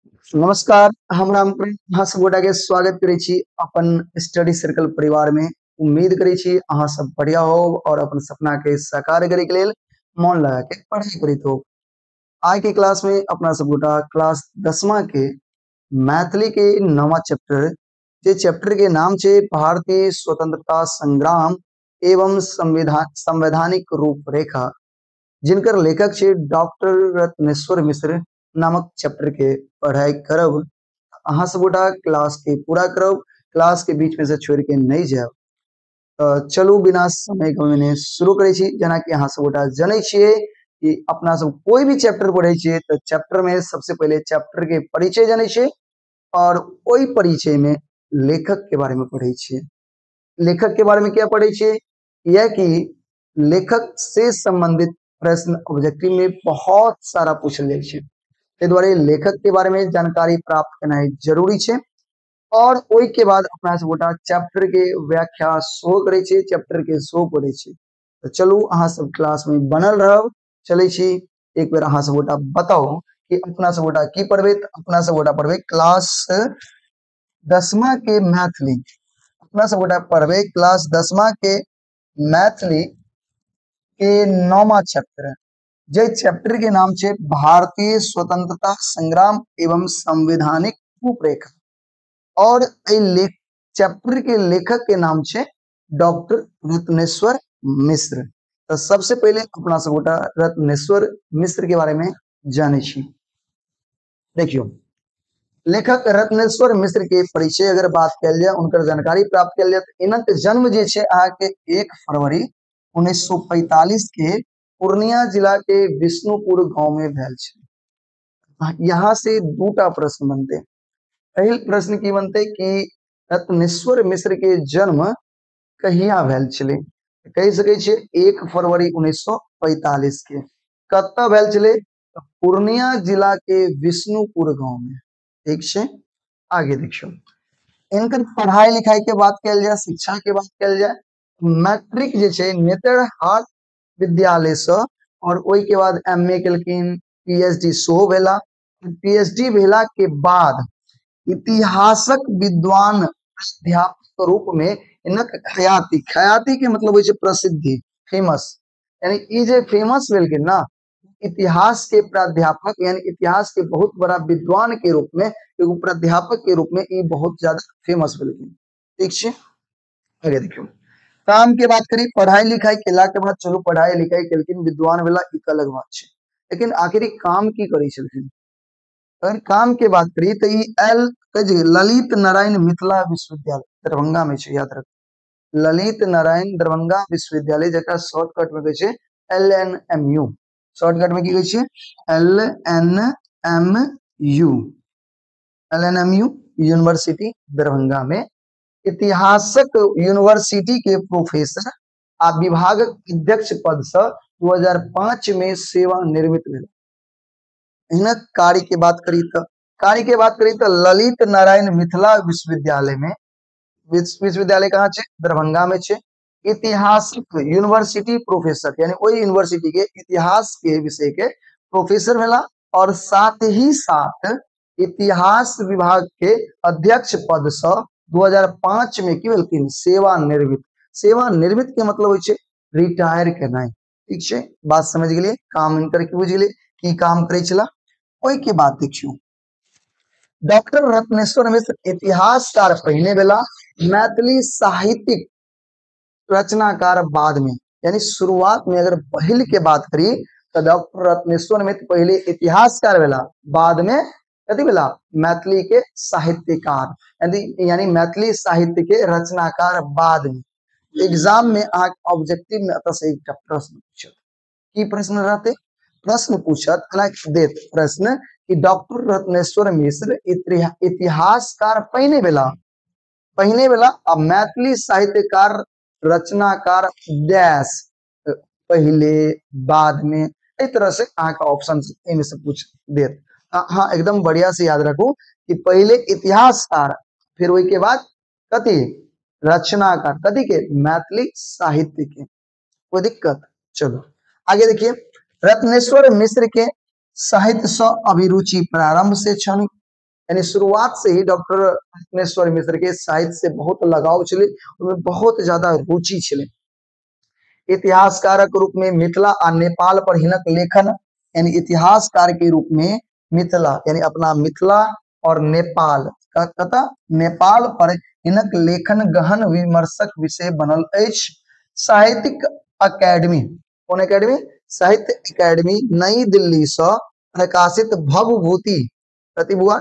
नमस्कार, हम रामप्रेम अहाँ सब गोटा के स्वागत करै छी अपन स्टडी सर्कल परिवार में। उम्मीद करै छी अहाँ सब बढ़िया हो और अपन सपना के साकार करे के लेल मन लगा के पढ़ाई करैत हो। आइ के क्लास में अपना सब गोटा क्लास 10वां के मैथिली के 9वां चैप्टर, जे चैप्टर के नाम छे भारतीय स्वतंत्रता संग्राम एवं संवैधानिक रूपरेखा, जिनकर लेखक छे डॉक्टर रत्नेश्वर मिश्र नामक चैप्टर के पढ़ाई करब। अहाँ सब गोटा क्लास के पूरा करब, क्लास के बीच में से छोड़ के नहीं जायब। तो चलू बिना समय गमेने शुरू करै छी। जेना कि अहाँ सब गोटा जनै छियै कि अपना सब कोई भी चैप्टर पढ़ै छियै तो चैप्टर में सबसे पहले चैप्टर के परिचय जनै छियै और ओहि परिचय में लेखक के बारे में पढ़ै छियै। लेखक के बारे में क्या पढ़ै छियै? यह कि लेखक से संबंधित प्रश्न ऑब्जेक्टिव में बहुत सारा पूछल जाइ छै, ताहि दुआरे लेखक के बारे में जानकारी प्राप्त केनाइ जरूरी छै। और ओहि के बाद अपना सब गोटा चैप्टर के व्याख्या सेहो करै छियै, चैप्टर के सेहो पढ़ै छियै। तो चलू अहाँ सब क्लास में बनल रहब। चलै छी, एक बेर अहाँ सब गोटा बताउ कि अपना सब गोटा की पढ़बै। अपना सब गोटा पढ़बै क्लास 10वां के मैथिली। अपना सब गोटा पढ़बै क्लास 10वां के मैथिली के 9वां चैप्टर, जे चैप्टर के नाम छे भारतीय स्वतंत्रता संग्राम एवं संवैधानिक रूपरेखा। और एहि चैप्टर के लेखक के नाम छे डॉक्टर रत्नेश्वर मिश्र। तो सबसे पहले अपना सब गोटा रत्नेश्वर मिश्र के बारे में जाने छी। देखियो, लेखक रत्नेश्वर मिश्र के परिचय अगर बात कयल जाय, उनकर जानकारी प्राप्त कयल जाय, तो इनक जन्म जे छे अहाँ के 1 फरवरी 1945 के पूर्णिया जिला के विष्णुपुर गांव में भेल छे। यहाँ से दूटा प्रश्न बनते। पहिल प्रश्न की बनते कि रत्नेश्वर मिश्र के जन्म कहिया भेल छलै? कहि सकै छियै 1 फरवरी 1945 के। कतऽ भेल छलै? पूर्णिया जिला के विष्णुपुर गांव में। ठीक छै, आगे देखियौ, इनकर पढ़ाई लिखाई के बात कयल जाय, शिक्षा के बात कयल जाय, मैट्रिक जे छै नेतरहाट विद्यालय से, और ओहि के बाद एम ए केलखिन, पीएचडी सेहो भेला। पीएचडी भेला के बाद इतिहासक विद्वान अध्यापक रूप में इनक ख्याति, ख्याति के मतलब होइ छै प्रसिद्धि, फेमस, यानी ई जे फेमस भेलखिन ना, इतिहास के प्राध्यापक यानी इतिहास के बहुत बड़ा विद्वान के रूप में, एगो प्राध्यापक के रूप में ई बहुत ज्यादा फेमस भेलखिन। ठीक छै, आगे देखियौ, काम के बात करी, पढ़ाई लिखाई केला के बाद, चलू पढ़ाई लिखाई केलखिन, विद्वान भेला, ई अलग बात छै, लेकिन आखिर काम की करै छलखिन? अगर काम के बात करी तो ई एल ललित नारायण मिथिला विश्वविद्यालय दरभंगा में छै, याद रख, ललित नारायण दरभंगा विश्वविद्यालय, जकरा शॉर्टकट में कहै छै L N M U. Shortcut में की कहै छै? L N M U, L N M U university Darbhanga में इतिहासक यूनिवर्सिटी के प्रोफेसर आ विभागक अध्यक्ष पद से 2005 में सेवानिवृत्त भेल। हिनक कार्य के बात करी तो, कार्य के बात करी तो ललित नारायण मिथिला विश्वविद्यालय में, विश्वविद्यालय कहाँ छे? दरभंगा में छे। इतिहासक यूनिवर्सिटी प्रोफेसर यानी वही यूनिवर्सिटी के इतिहास के विषय के प्रोफेसर भेला और साथ ही साथ इतिहास विभाग के अध्यक्ष पद से 2005 में की भेलखिन? सेवानिवृत्त। सेवानिवृत्त के मतलब होइ छै रिटायर केनाइ। ठीक छै, बात समझ गेलियै? काम हिनकर की बुझि गेलियै की काम करै छला। ओहि के बाद देखियौ, डॉक्टर रत्नेश्वर मिश्र इतिहासकार पहिने भेला, मैथिली साहित्यिक रचनाकार बाद में, यानी शुरुआत में अगर पहिल के बात करी तो डॉक्टर रत्नेश्वर मिश्र पहले इतिहासकार भेला, बाद में कथी भेला? मैथिली के साहित्यकार, यानी मैथिली साहित्य के रचनाकार बाद में। एग्जाम में अहाँ ऑब्जेक्टिव में अतः से एकटा प्रश्न पूछत। की प्रश्न रहते? प्रश्न पूछत, देत प्रश्न कि डॉक्टर रत्नेश्वर मिश्र इतिहासकार पहिने भेला, पहिने भेला आ मैथिली साहित्यकार रचनाकार डैश पहले बाद में, एहि तरह से अहाँके ऑप्शन एहिमे से पूछ देत। हाँ, एकदम बढ़िया से याद रखू कि पहले इतिहासकार, फिर ओहि के बाद कथी? रचनाकार, कथी के? मैथिली साहित्य के। कोई दिक्कत? चलो आगे देखिए, रत्नेश्वर मिश्र के साहित्य से अभिरुचि प्रारंभ से छल। यानी शुरुआत से ही डॉक्टर रत्नेश्वर मिश्र के साहित्य से बहुत लगाव छलै, ओहिमे बहुत ज्यादा रुचि छलै। इतिहासकारक रूप में मिथिला आ नेपाल पर हिनक लेखन, यानी इतिहासकार के रूप में मिथिला यानी अपना मिथिला और नेपाल कतऽ नेपाल पर हिनक लेखन गहन विमर्शक विषय बनल अछि। साहित्यिक अकेडमी, कोन अकेडमी? साहित्य अकेडमी नई दिल्ली सँ प्रकाशित भवभूति प्रतिभुआ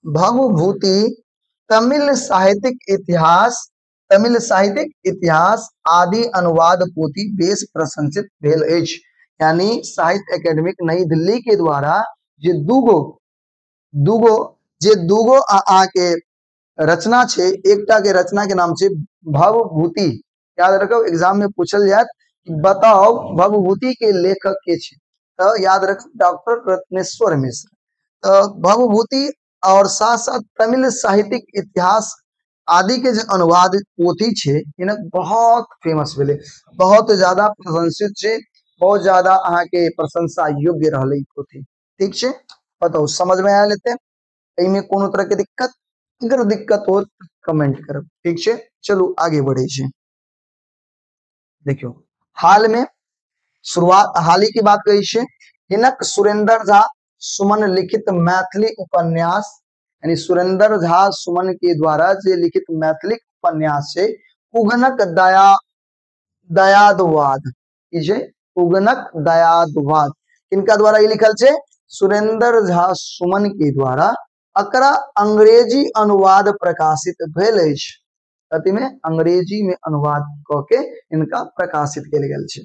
भवभूति तमिल साहित्यिक इतिहास, तमिल साहित्यिक इतिहास आदि अनुवाद पोथी बेस प्रशंसित भेल अछि। यानी साहित्य अकेडमी नई दिल्ली के द्वारा जे दूगो दूगो जे दूगो अहाँके रचना छै, एकटा के रचना के नाम छै भवभूति। याद रखब, एग्जाम में पूछल जायत कि बताओ भवभूति के लेखक के छै, तो याद रखब डॉक्टर रत्नेश्वर मिश्र। तो भवभूति और साथ साथ तमिल साहित्यिक इतिहास आदि के जो अनुवाद पोथी छै हिनक बहुत फेमस भेलै, बहुत ज्यादा प्रशंसित छै, बहुत ज्यादा अहाँके प्रशंसा योग्य रहलै पोथी। ठीक छै, बताउ समझ में आयल हेतै? एहिमे कोनो तरह के दिक्कत? अगर दिक्कत हो तो कमेंट करब। ठीक छै, चलू आगे बढ़ै छी। देखियौ हाल में शुरुआत, हाल ही की बात करै छी, हिनक सुरेंद्र झा सुमन लिखित मैथिली उपन्यास, यानी सुरेंद्र झा सुमन के द्वारा जे लिखित मैथिली उपन्यास है उगनक दया दयादवाद, ई उगनक दयादवाद किनका द्वारा ई लिखल छै? सुरेंद्र झा सुमन के द्वारा। एकरा अंग्रेजी अनुवाद प्रकाशित भेल अछि। कथी में? अंग्रेजी में अनुवाद क के इनका प्रकाशित कयल गेल छै।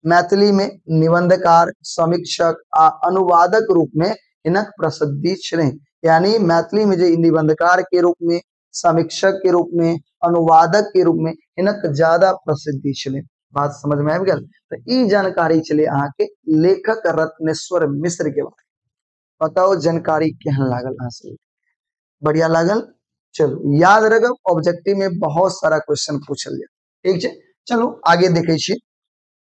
मैथिली में निबंधकार, समीक्षक आ अनुवादक रूप में हिनक प्रसिद्धि छलै। यानी मैथिली में जे निबंधकार के रूप में, समीक्षक के रूप में, अनुवादक के रूप में हिनक ज्यादा प्रसिद्धि छलै। बात समझ में आबि गेल? तो ई जानकारी छलै अहाँके लेखक रत्नेश्वर मिश्र के बारे। बताओ जानकारी केहन लागल अहाँ सब? बढ़िया लागल? चलू याद रखब, ऑब्जेक्टिव में बहुत सारा क्वेश्चन पूछल जाए। ठीक छै, चलू आगे देखे छी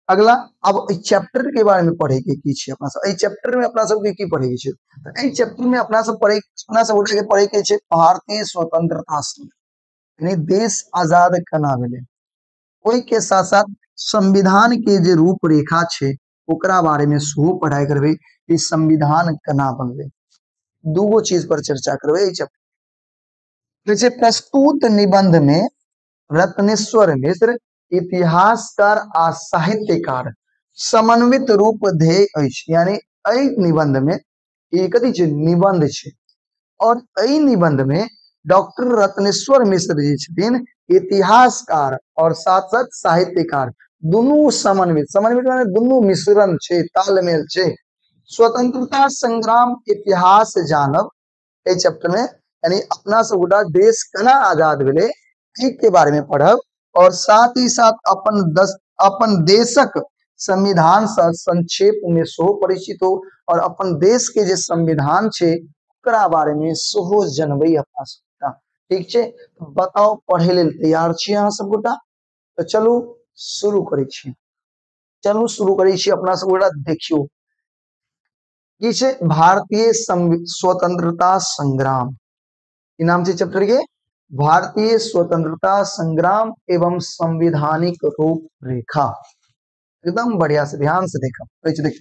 अगला। अब एहि चैप्टर के बारे में पढ़े के की छै अपना सब? एहि चैप्टर में अपना सबके की पढ़े के छै? तो एहि चैप्टर में अपना सब पढ़े, अपना सब गोटे के पढ़े के छै भारतीय स्वतंत्रता संग्राम, यानी देश आजाद केना भेलै, ओहि के साथ साथ संविधान के जे रूपरेखा छै ओकरा बारे में सेहो पढ़ाई करबै कि संविधान केना बनलै। दूगो चीज पर चर्चा करबै एहि चैप्टर। प्रस्तुत निबंध में रत्नेश्वर मिश्र इतिहासकार आ साहित्यकार समन्वित रूप ध्येय अछि। यानी एहि निबंध में ई कथी छै? निबंध छै। और एहि निबंध में डॉक्टर रत्नेश्वर मिश्र जी छथिन इतिहासकार और साथ साथ साहित्यकार, दुनू समन्वित, समन्वित माने दुनू मिश्रण छै, तालमेल छै। स्वतंत्रता संग्राम इतिहास जानब एहि चैप्टर में, यानी अपना सब गोटा देश केना आजाद भेलै के बारे में पढ़ब और साथ ही साथ अपन देशक संविधान से संक्षेप में सेहो परिचित हो और अपन देश के जे संविधान छै ओकरा बारे में सेहो जनबै अपना सब गोटा। ठीक छै, बताउ पढ़े लेल तैयार छी अहाँ सब गोटा? तो चलू शुरू करै छी, चलू शुरू करै छी अपना सब गोटा। देखियौ की छै भारतीय स्वतंत्रता संग्राम, ई नाम छै चैप्टर के, भारतीय स्वतंत्रता संग्राम एवं संवैधानिक रूपरेखा। एकदम बढ़िया से ध्यान से देखब। देखिए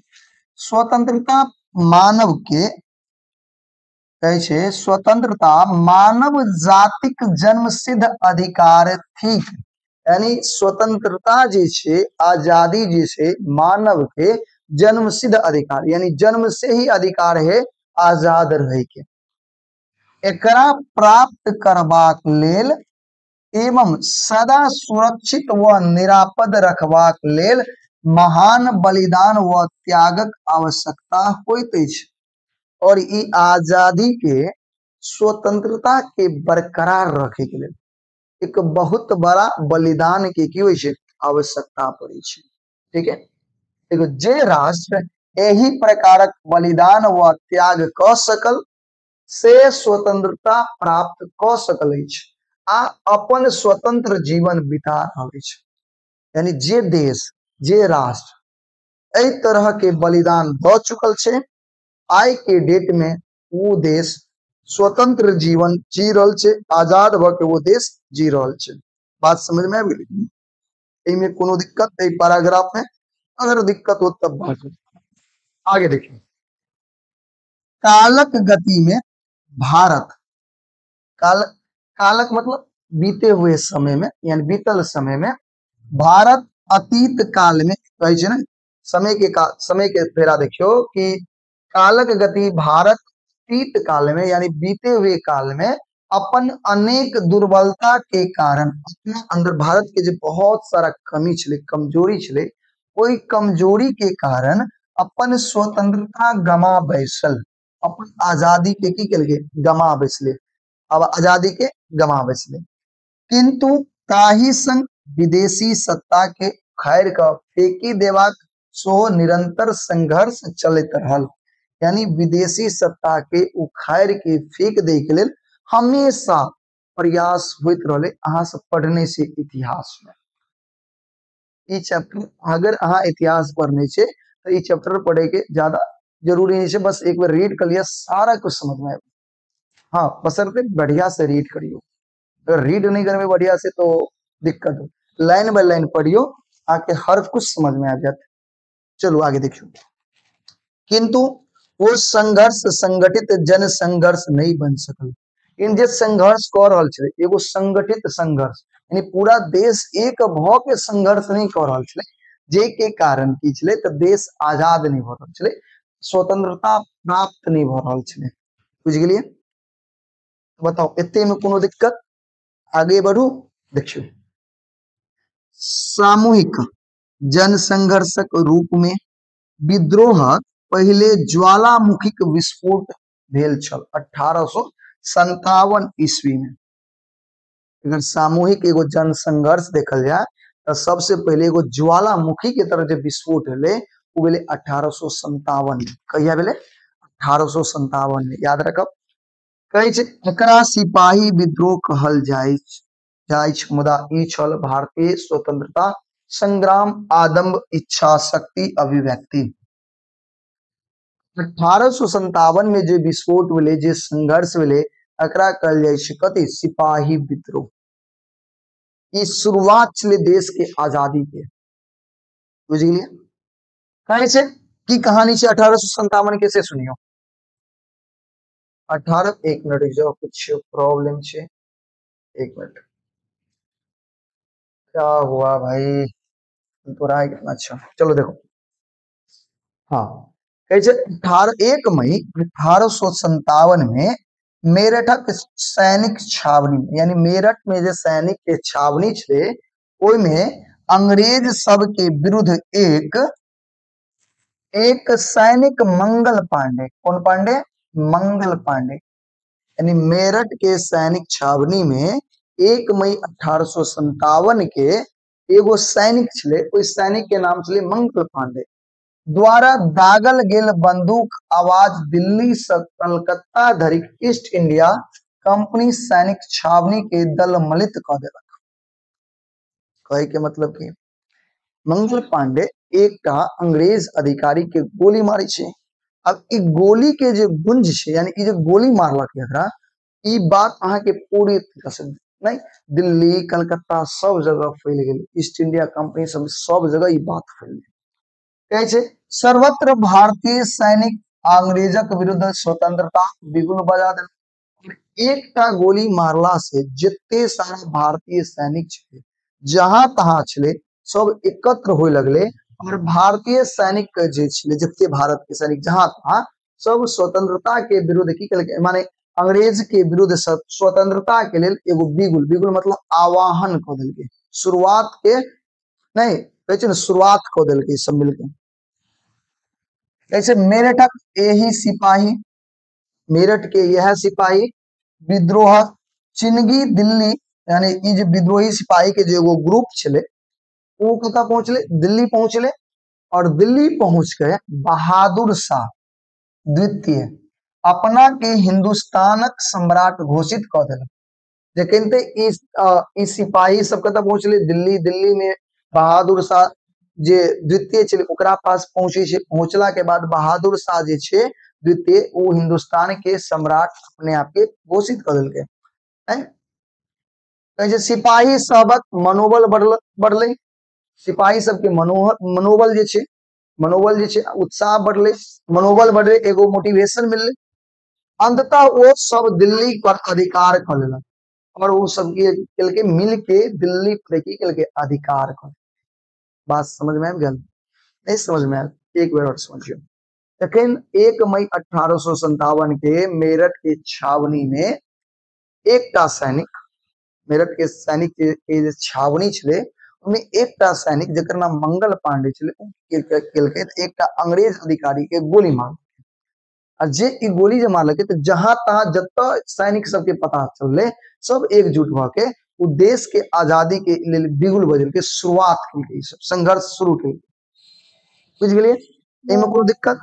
स्वतंत्रता मानव के कहै छै, स्वतंत्रता मानव जातिक जन्म सिद्ध अधिकार थिक। यानी स्वतंत्रता जे छै, आजादी जे छै, मानव के जन्म सिद्ध अधिकार, यानी जन्म से ही अधिकार है आजाद रहे के। एकरा प्राप्त करबाक लेल एवं सदा सुरक्षित व निरापद रखबाक लेल महान बलिदान व त्यागक आवश्यकता होइत अछि। और ई आजादी के, स्वतंत्रता के बरकरार रखे के लेल एक बहुत बड़ा बलिदान के की होइ छै? आवश्यकता पड़ै छै। ठीक है, देखो जे राष्ट्र एहि प्रकारक बलिदान व त्याग क सकल से स्वतंत्रता प्राप्त क सकल अछि आ अपन स्वतंत्र जीवन बिता रहल अछि। यानी जे देश, जे राष्ट्र एहि तरह के बलिदान द चुकल छै, आइ के डेट में वो देश स्वतंत्र जीवन जी रहल छै, आजाद भ के वो देश जी रहल छै। बात समझ में आबि गेलै? एहिमे कोनो दिक्कत एहि पैराग्राफ में अगर दिक्कत हो तब बात हो। आगे देखिए, कालक गति में भारत, काल, कालक मतलब बीते हुए समय में, यानी बीतल समय में भारत अतीत काल में कहै छै ने, समय के समय के फेरा देखियो कि कालक गति भारत अतीत काल में यानी बीते हुए काल में अपन अनेक दुर्बलता के कारण अपना अंदर भारत के जो बहुत सारा कमी छलै, कमजोरी छलै, ओहि कमजोरी के कारण अपन स्वतंत्रता गमा बैसल, अपन आजादी के की केलकै, गमा बैसले, अब आजादी के गमा बैसले। किंतु ताही संग विदेशी सत्ता के उखाड़ि कऽ फेंकी देबाक सेहो निरंतर संघर्ष चलैत रहल। यानी विदेशी सत्ता के उखाड़ि के फेंक दै के लेल हमेशा प्रयास होइत रहलै। अहाँ सब पढ़ने से इतिहास में ई चैप्टर, अगर अहाँ इतिहास पढ़ने छे तो ई चैप्टर पढ़े के ज्यादा जरूरी नहीं है, बस एक बार रीड कर लिया सारा कुछ समझ में आए। हाँ, बशर्ते बढ़िया से रीड करियो, अगर रीड नहीं करबे बढ़िया से तो दिक्कत हो। लाइन बाय लाइन पढ़ियो, आके हर कुछ समझ में आ जाते। चलो आगे देखियो, किंतु वो संघर्ष संगठित जन संघर्ष नहीं बन सकल। इन जे संघर्ष कर रहल छलै, एगो संगठित संघर्ष यानी पूरा देश एक भ के संघर्ष नहीं कर रहल छलै, जे के कारण की छलै तो देश आजाद नहीं भ रहल छलै, स्वतंत्रता प्राप्त नहीं भ रहल छलै। बुझि गेलियै? बताओ एते में कोनो दिक्कत? आगे बढ़ू। देखियो, सामूहिक जन संघर्षक रूप में विद्रोहक पहिले ज्वालामुखीक विस्फोट भेल छल 1857 ईस्वी में। अगर सामूहिक एगो जन संघर्ष देखल जाए तो सबसे पहले एगो ज्वालामुखी के तरह जे विस्फोट भेलै वो भेलै 1857 में। कहिया भेलै? 1857 में। याद रखब। कहै छै एकरा सिपाही विद्रोह कहल जाय मुदा ई छल भारतीय स्वतंत्रता संग्राम आदम्भ इच्छा शक्ति अभिव्यक्ति। 1857 में जे विस्फोट भेलै, जे संघर्ष भेलै, एकरा कहल जाय छै कथी? सिपाही विद्रोह। ई शुरुआत छलै देश के आजादी के। बुझ गेलियै? कहै छै की कहानी छै 1857 के, से सुनियो। 18, एक मिनट जाओ, कुछ प्रॉब्लम छै, एक मिनट, क्या हुआ भाई, तो रहा है कितना अच्छा। चलो देखो, हाँ कहै छै 1 मई 1857 में मेरठक सैनिक छावनी, यानी मेरठ में जे सैनिक के छावनी छलै ओहिमे अंग्रेज सब के विरुद्ध एक सैनिक मंगल पांडे, कौन पांडे? मंगल पांडे। यानी मेरठ के सैनिक छावनी में 1 मई 1857 के एगो सैनिक छलै, ओहि सैनिक के नाम छलै मंगल पांडे, द्वारा दागल गेल बंदूक आवाज दिल्ली से कलकत्ता धरि ईस्ट इंडिया कंपनी सैनिक छावनी के दलमलित क देलक। कहे के मतलब कि मंगल पांडे एकटा अंग्रेज अधिकारी के गोली मारै छै। अब ई गोली के जे गुंज छै, यानी ई जे गोली मारलक एकरा, ई बात अहाँ के पूरी तरह से नहीं, दिल्ली कलकत्ता सब जगह फैल गेल, ईस्ट इंडिया कंपनी सब सब जगह ई बात फैल गेल। कहै छै सर्वत्र भारतीय सैनिक अंग्रेजक विरुद्ध स्वतंत्रता बिगुल बजा देलक। एकटा गोली मारला से जते सारा भारतीय सैनिक छलै, जहां तहां छलै, सब एकत्र होय लगले और भारतीय सैनिक जे छलै, जते भारत के सैनिक जहां तहां, सब स्वतंत्रता के विरुद्ध की केलकै, माने अंग्रेज के विरुद्ध स्वतंत्रता के लेल एगो बिगुल, बिगुल मतलब आवाहन कऽ देलकै, शुरुआत के नहीं कहै छै ने, शुरुआत कऽ देलकै सब मिलके। ऐसे मेरठक एही सिपाही, मेरठ के यह सिपाही विद्रोह चिनगी दिल्ली, यानी ई जे विद्रोही सिपाही के जे एगो ग्रुप छलै ओ कतऽ पहुंचले? दिल्ली पहुंचले। और दिल्ली पहुंच के बहादुर शाह द्वितीय अपना के हिंदुस्तानक सम्राट घोषित कऽ देलक। जखन ते ई सिपाही सब कतऽ पहुंचले? दिल्ली। दिल्ली में बहादुर शाह जे द्वितीय छलै ओकरा पास पहुंचे छै। पहुंचला के बाद बहादुर शाह जे छै द्वितीय ओ हिंदुस्तान के सम्राट अपने आप के घोषित कऽ देलकै। कहै छै सिपाही सबक मनोबल बढ़लै, सिपाही सबके मनोबल जे छै, मनोबल जे छै उत्साह बढ़लै, मनोबल बढ़लै, एगो मोटिवेशन मिललै। अंततः ओ सब दिल्ली पर अधिकार कऽ लेलक और ओ सब के मिल के दिल्ली पर की केलकै अधिकार कऽ। बात समझ में आबि गेल? नहीं समझ में आयल? एक बेर और समझियौ। तखन 1 मई 1857 के मेरठ के छावनी में एकटा सैनिक, मेरठ के सैनिक के जे छावनी छलै ओहिमे एकटा सैनिक जकर नाम मंगल पांडे छलै ओ केलकै एकटा अंग्रेज अधिकारी के गोली मारलकै। आ जे ई गोली जे मारलकै तऽ जहां तहां जतऽ सैनिक सबके पता चललै सब एकजुट भऽ के ओ देश के आजादी के लेल बिगुल बजेलकै, शुरुआत केलकै, ई सब संघर्ष शुरू केलकै। बुझि गेलियै? एहिमे कोनो दिक्कत?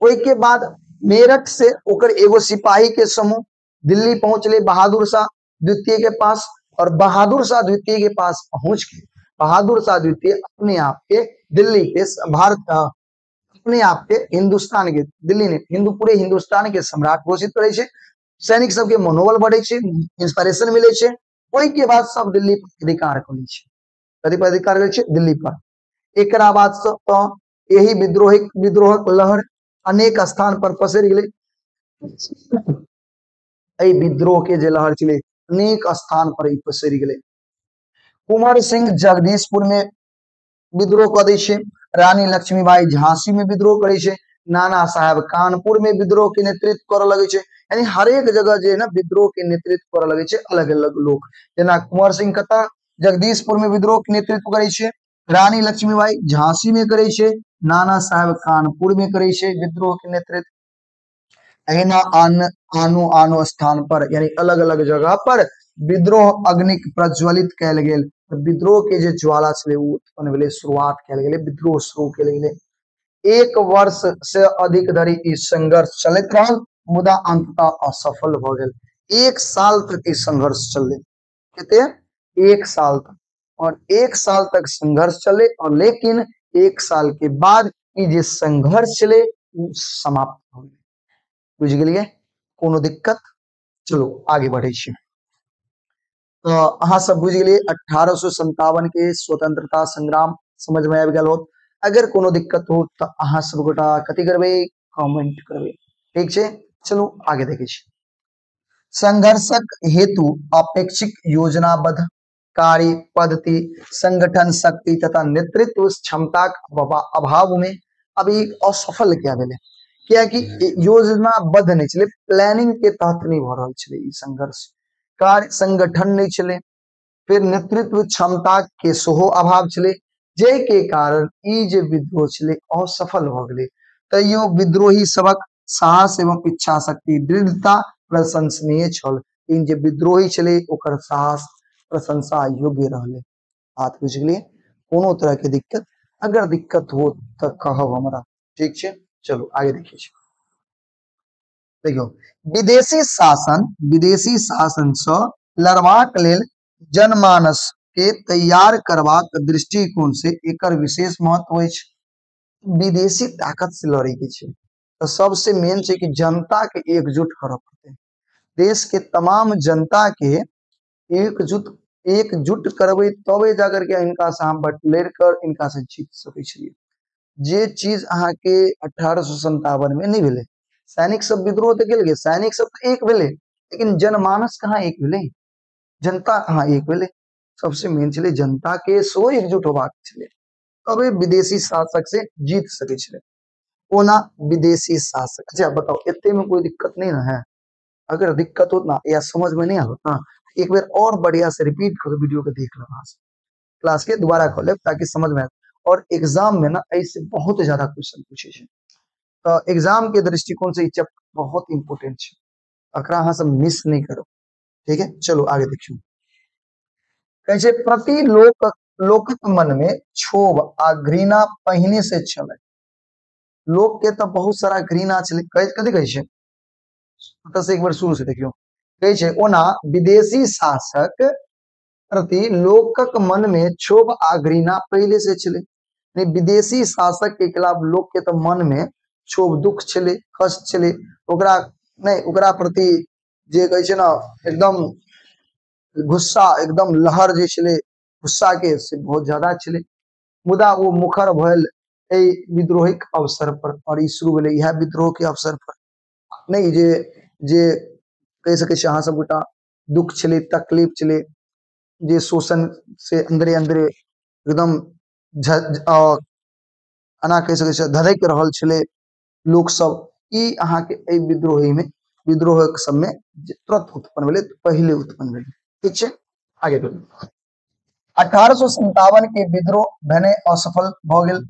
ओहिके बाद मेरठ से ओकर एगो सिपाही के समूह दिल्ली पहुंचले बहादुर शाह द्वितीय के पास, और बहादुर शाह द्वितीय के पास पहुंच के बहादुर शाह द्वितीय अपने आप के दिल्ली के भारत अपने आप के हिंदुस्तान के दिल्ली ने हिंदू पूरे हिंदुस्तान के सम्राट घोषित करे छै। सैनिक सबके मनोबल बढ़े छै, इंस्पिरेशन मिले छै। ओहि के बाद सब दिल्ली पर अधिकार करै छै। कथी पर अधिकार करै छै? दिल्ली पर। एकरा बाद से यही विद्रोहक लहर अनेक स्थान पर पसरि गेलै। एहि विद्रोह के जे लहर छलै अनेक स्थान पर ई पसरि गेलै। कुंवर सिंह जगदीशपुर में विद्रोह कऽ दै छै, रानी लक्ष्मीबाई झांसी में विद्रोह करै छै, नाना साहेब कानपुर में विद्रोह के नेतृत्व करऽ लगै छै। यानी हरेक जगह जे है ना विद्रोह के नेतृत्व करऽ लगै छै अलग अलग लोग। जेना कुंवर सिंह कतऽ जगदीशपुर में विद्रोह के नेतृत्व करै छै, रानी लक्ष्मीबाई झांसी में करै छै, नाना साहेब कानपुर में करै छै विद्रोह के नेतृत्व। एहिना आनो आनो स्थान पर यानी अलग अलग जगह पर विद्रोह अग्नि प्रज्वलित कयल गेल। विद्रोह के जे ज्वाला छलै ओ उत्पन्न भेलै, शुरुआत कयल गेलै, विद्रोह शुरू कयल गेलै। 1 वर्ष से अधिक धरि ई संघर्ष चलैत रहल, मुदा अंततः असफल भऽ गेल। 1 साल तक ई संघर्ष चललै। कते? 1 साल तक। और 1 साल तक संघर्ष चले और लेकिन 1 साल के बाद ई जे संघर्ष छलै ओ समाप्त भऽ गेलै। बुझि गेलियै? कोनो दिक्कत? चलो आगे बढ़ै छी। तऽ अहाँ सब बुझि गेलियै 1857 के स्वतंत्रता संग्राम समझ में आबि गेल होत। अगर कोनो दिक्कत हो तऽ अहाँ सब गोटा कथी करबै? कमेंट करबै। ठीक छै? चलू आगे देखै छी। संघर्षक हेतु अपेक्षित योजनाबद्ध कार्य पद्धति, संगठन शक्ति तथा नेतृत्व क्षमताक अभाव में अभी असफल किया भेलै? कियाकि योजनाबद्ध नहि छलै, प्लानिंग के तहत नहि भऽ रहल छलै ई संघर्ष, कार्य संगठन नहि छलै, फिर नेतृत्व क्षमता के सेहो अभाव छलै, जाहि के कारण ई जे विद्रोह छलै असफल भऽ गेलै। तैयो विद्रोही सबक साहस एवं इच्छा शक्ति दृढ़ता प्रशंसनीय छल। लेकिन जे विद्रोही छलै ओकर साहस प्रशंसा योग्य रहलै। बात बुझि गेलियै? कोनो तरह के दिक्कत? अगर दिक्कत हो तऽ कहब हमरा। ठीक छै? चलो आगे देखिए। देखियौ, विदेशी शासन से लड़बाक लेल जनमानस के तैयार करबाक दृष्टिकोण से एकर विशेष महत्व अछि। विदेशी ताकत से लड़े के छै तऽ सबसे मेन छै कि जनता के एकजुट करऽ पड़तै। देश के तमाम जनता के एकजुट करबै तबे जाकर के इनका से हम लड़ कर इनका से जीत सकै छियै। जे चीज अहाँ के 1857 में नहीं भेलै, सैनिक सब विद्रोह तऽ केलकै, सैनिक सब तऽ एक भेलै, लेकिन जनमानस कहाँ एक भेलै? जनता कहाँ एक भेलै? सबसे मेन छलै जनता के सेहो एकजुट होबाक छलै, तबे विदेशी शासक से जीत सकै छलै। ओना विदेशी शासक, अच्छा बताओ एते में कोई दिक्कत नहीं ना है? अगर दिक्कत हो ना या समझ में नहीं आवत ना, एक बेर और बढ़िया से रिपीट करो वीडियो के, देख लो क्लास के दोबारा कर लेब ताकि समझ में आए। और एग्जाम में ना ऐसे बहुत ज्यादा क्वेश्चन पूछे छै, तो एग्जाम के दृष्टिकोण से ई चैप्टर बहुत इंपोर्टेंट छै, एकरा अहाँ सब मिस नहीं करो। ठीक है? चलो आगे देखियो। कहै छै प्रति लोकक मन में क्षोभ आ घृणा पहिने से छलै। लोक के तो बहुत सारा घृणा छलै। कथी कहै छै? से एक बार शुरू से देखियो। कहै छै ओना विदेशी शासक प्रति लोकक मन में क्षोभ आ घृणा पहले से छलै। विदेशी शासक के खिलाफ लोक के तो मन में क्षोभ, दुख छलै, कष्ट छलै, ओकरा नहीं ओकरा प्रति जे कहै छै ना एकदम गुस्सा, एकदम लहर जे छलै गुस्सा के से बहुत ज्यादा छलै। मुदा वो मुखर भेल एहि विद्रोहिक अवसर पर, और ई शुरू भेलै इएह विद्रोह के अवसर पर। नहीं जे जे कहि सकै छी अहाँ सब गोटा दुख छलै, तकलीफ छलै, जे शोषण से अंदरे अंदरे एकदम एना कहि सकै छी धधकि रहल छलै लोक सब। ई अहाँ के एहि विद्रोही में, विद्रोहक सब में तुरंत उत्पन्न भेलै, पहिले उत्पन्न भेलै। ठीक छै, आगे बढ़ू। 1857 के विद्रोह भने असफल भऽ गेल।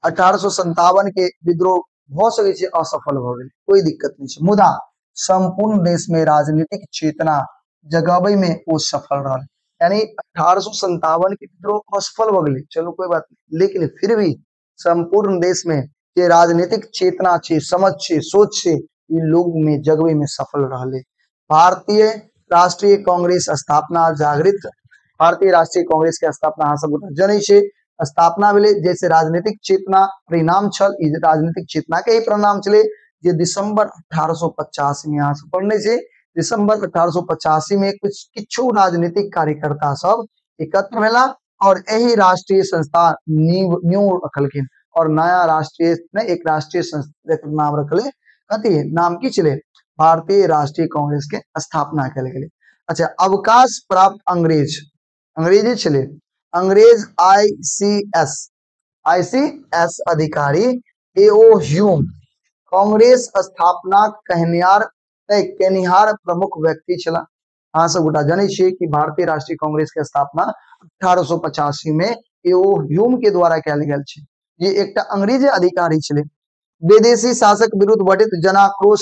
1857 के विद्रोह भऽ सकै छै असफल भऽ गेल, कोई दिक्कत नहीं छै, मुदा संपूर्ण देश में राजनीतिक चेतना जगाबै में ओ सफल रहल। यानी 1857 के विद्रोह असफल भऽ गेलै, चलू कोई बात नहीं, लेकिन फिर भी संपूर्ण देश में जे राजनीतिक चेतना छै, समझ छै, सोच छै, ई लोग में जगबै में सफल रहलै। भारतीय राष्ट्रीय कांग्रेस स्थापना जागृत, भारतीय राष्ट्रीय कांग्रेस के स्थापना अहाँ सब गोटा जनै छै, स्थापना भेलै जैसे राजनीतिक चेतना परिणाम छल, ई राजनीतिक चेतना के ही परिणाम छलै जे दिसंबर 1885 में अहाँ सब पढ़ने छै। दिसंबर 1885 में कुछ किछु राजनीतिक कार्यकर्ता सब एकत्र भेला और एहि राष्ट्रीय संस्था नींव न्यू रखलखिन और नया राष्ट्रीय ने एक राष्ट्रीय संस्था नाम रखले, कथी नाम की छलै, भारतीय राष्ट्रीय कांग्रेस के स्थापना कयल गेलै। अच्छा, अवकाश प्राप्त अंग्रेज, अंग्रेजी छलै, अंग्रेज ICS अधिकारी एओ ह्यूम कांग्रेस स्थापना कहनिहार प्रमुख व्यक्ति छला। अहाँ सब गोटा जनै छियै कि भारतीय राष्ट्रीय कांग्रेस के स्थापना 1885 में एओ ह्यूम के द्वारा कयल गेल छै, जे एकटा अंग्रेज अधिकारी छलै। विदेशी शासक विरुद्ध बढ़ित जनाक्रोश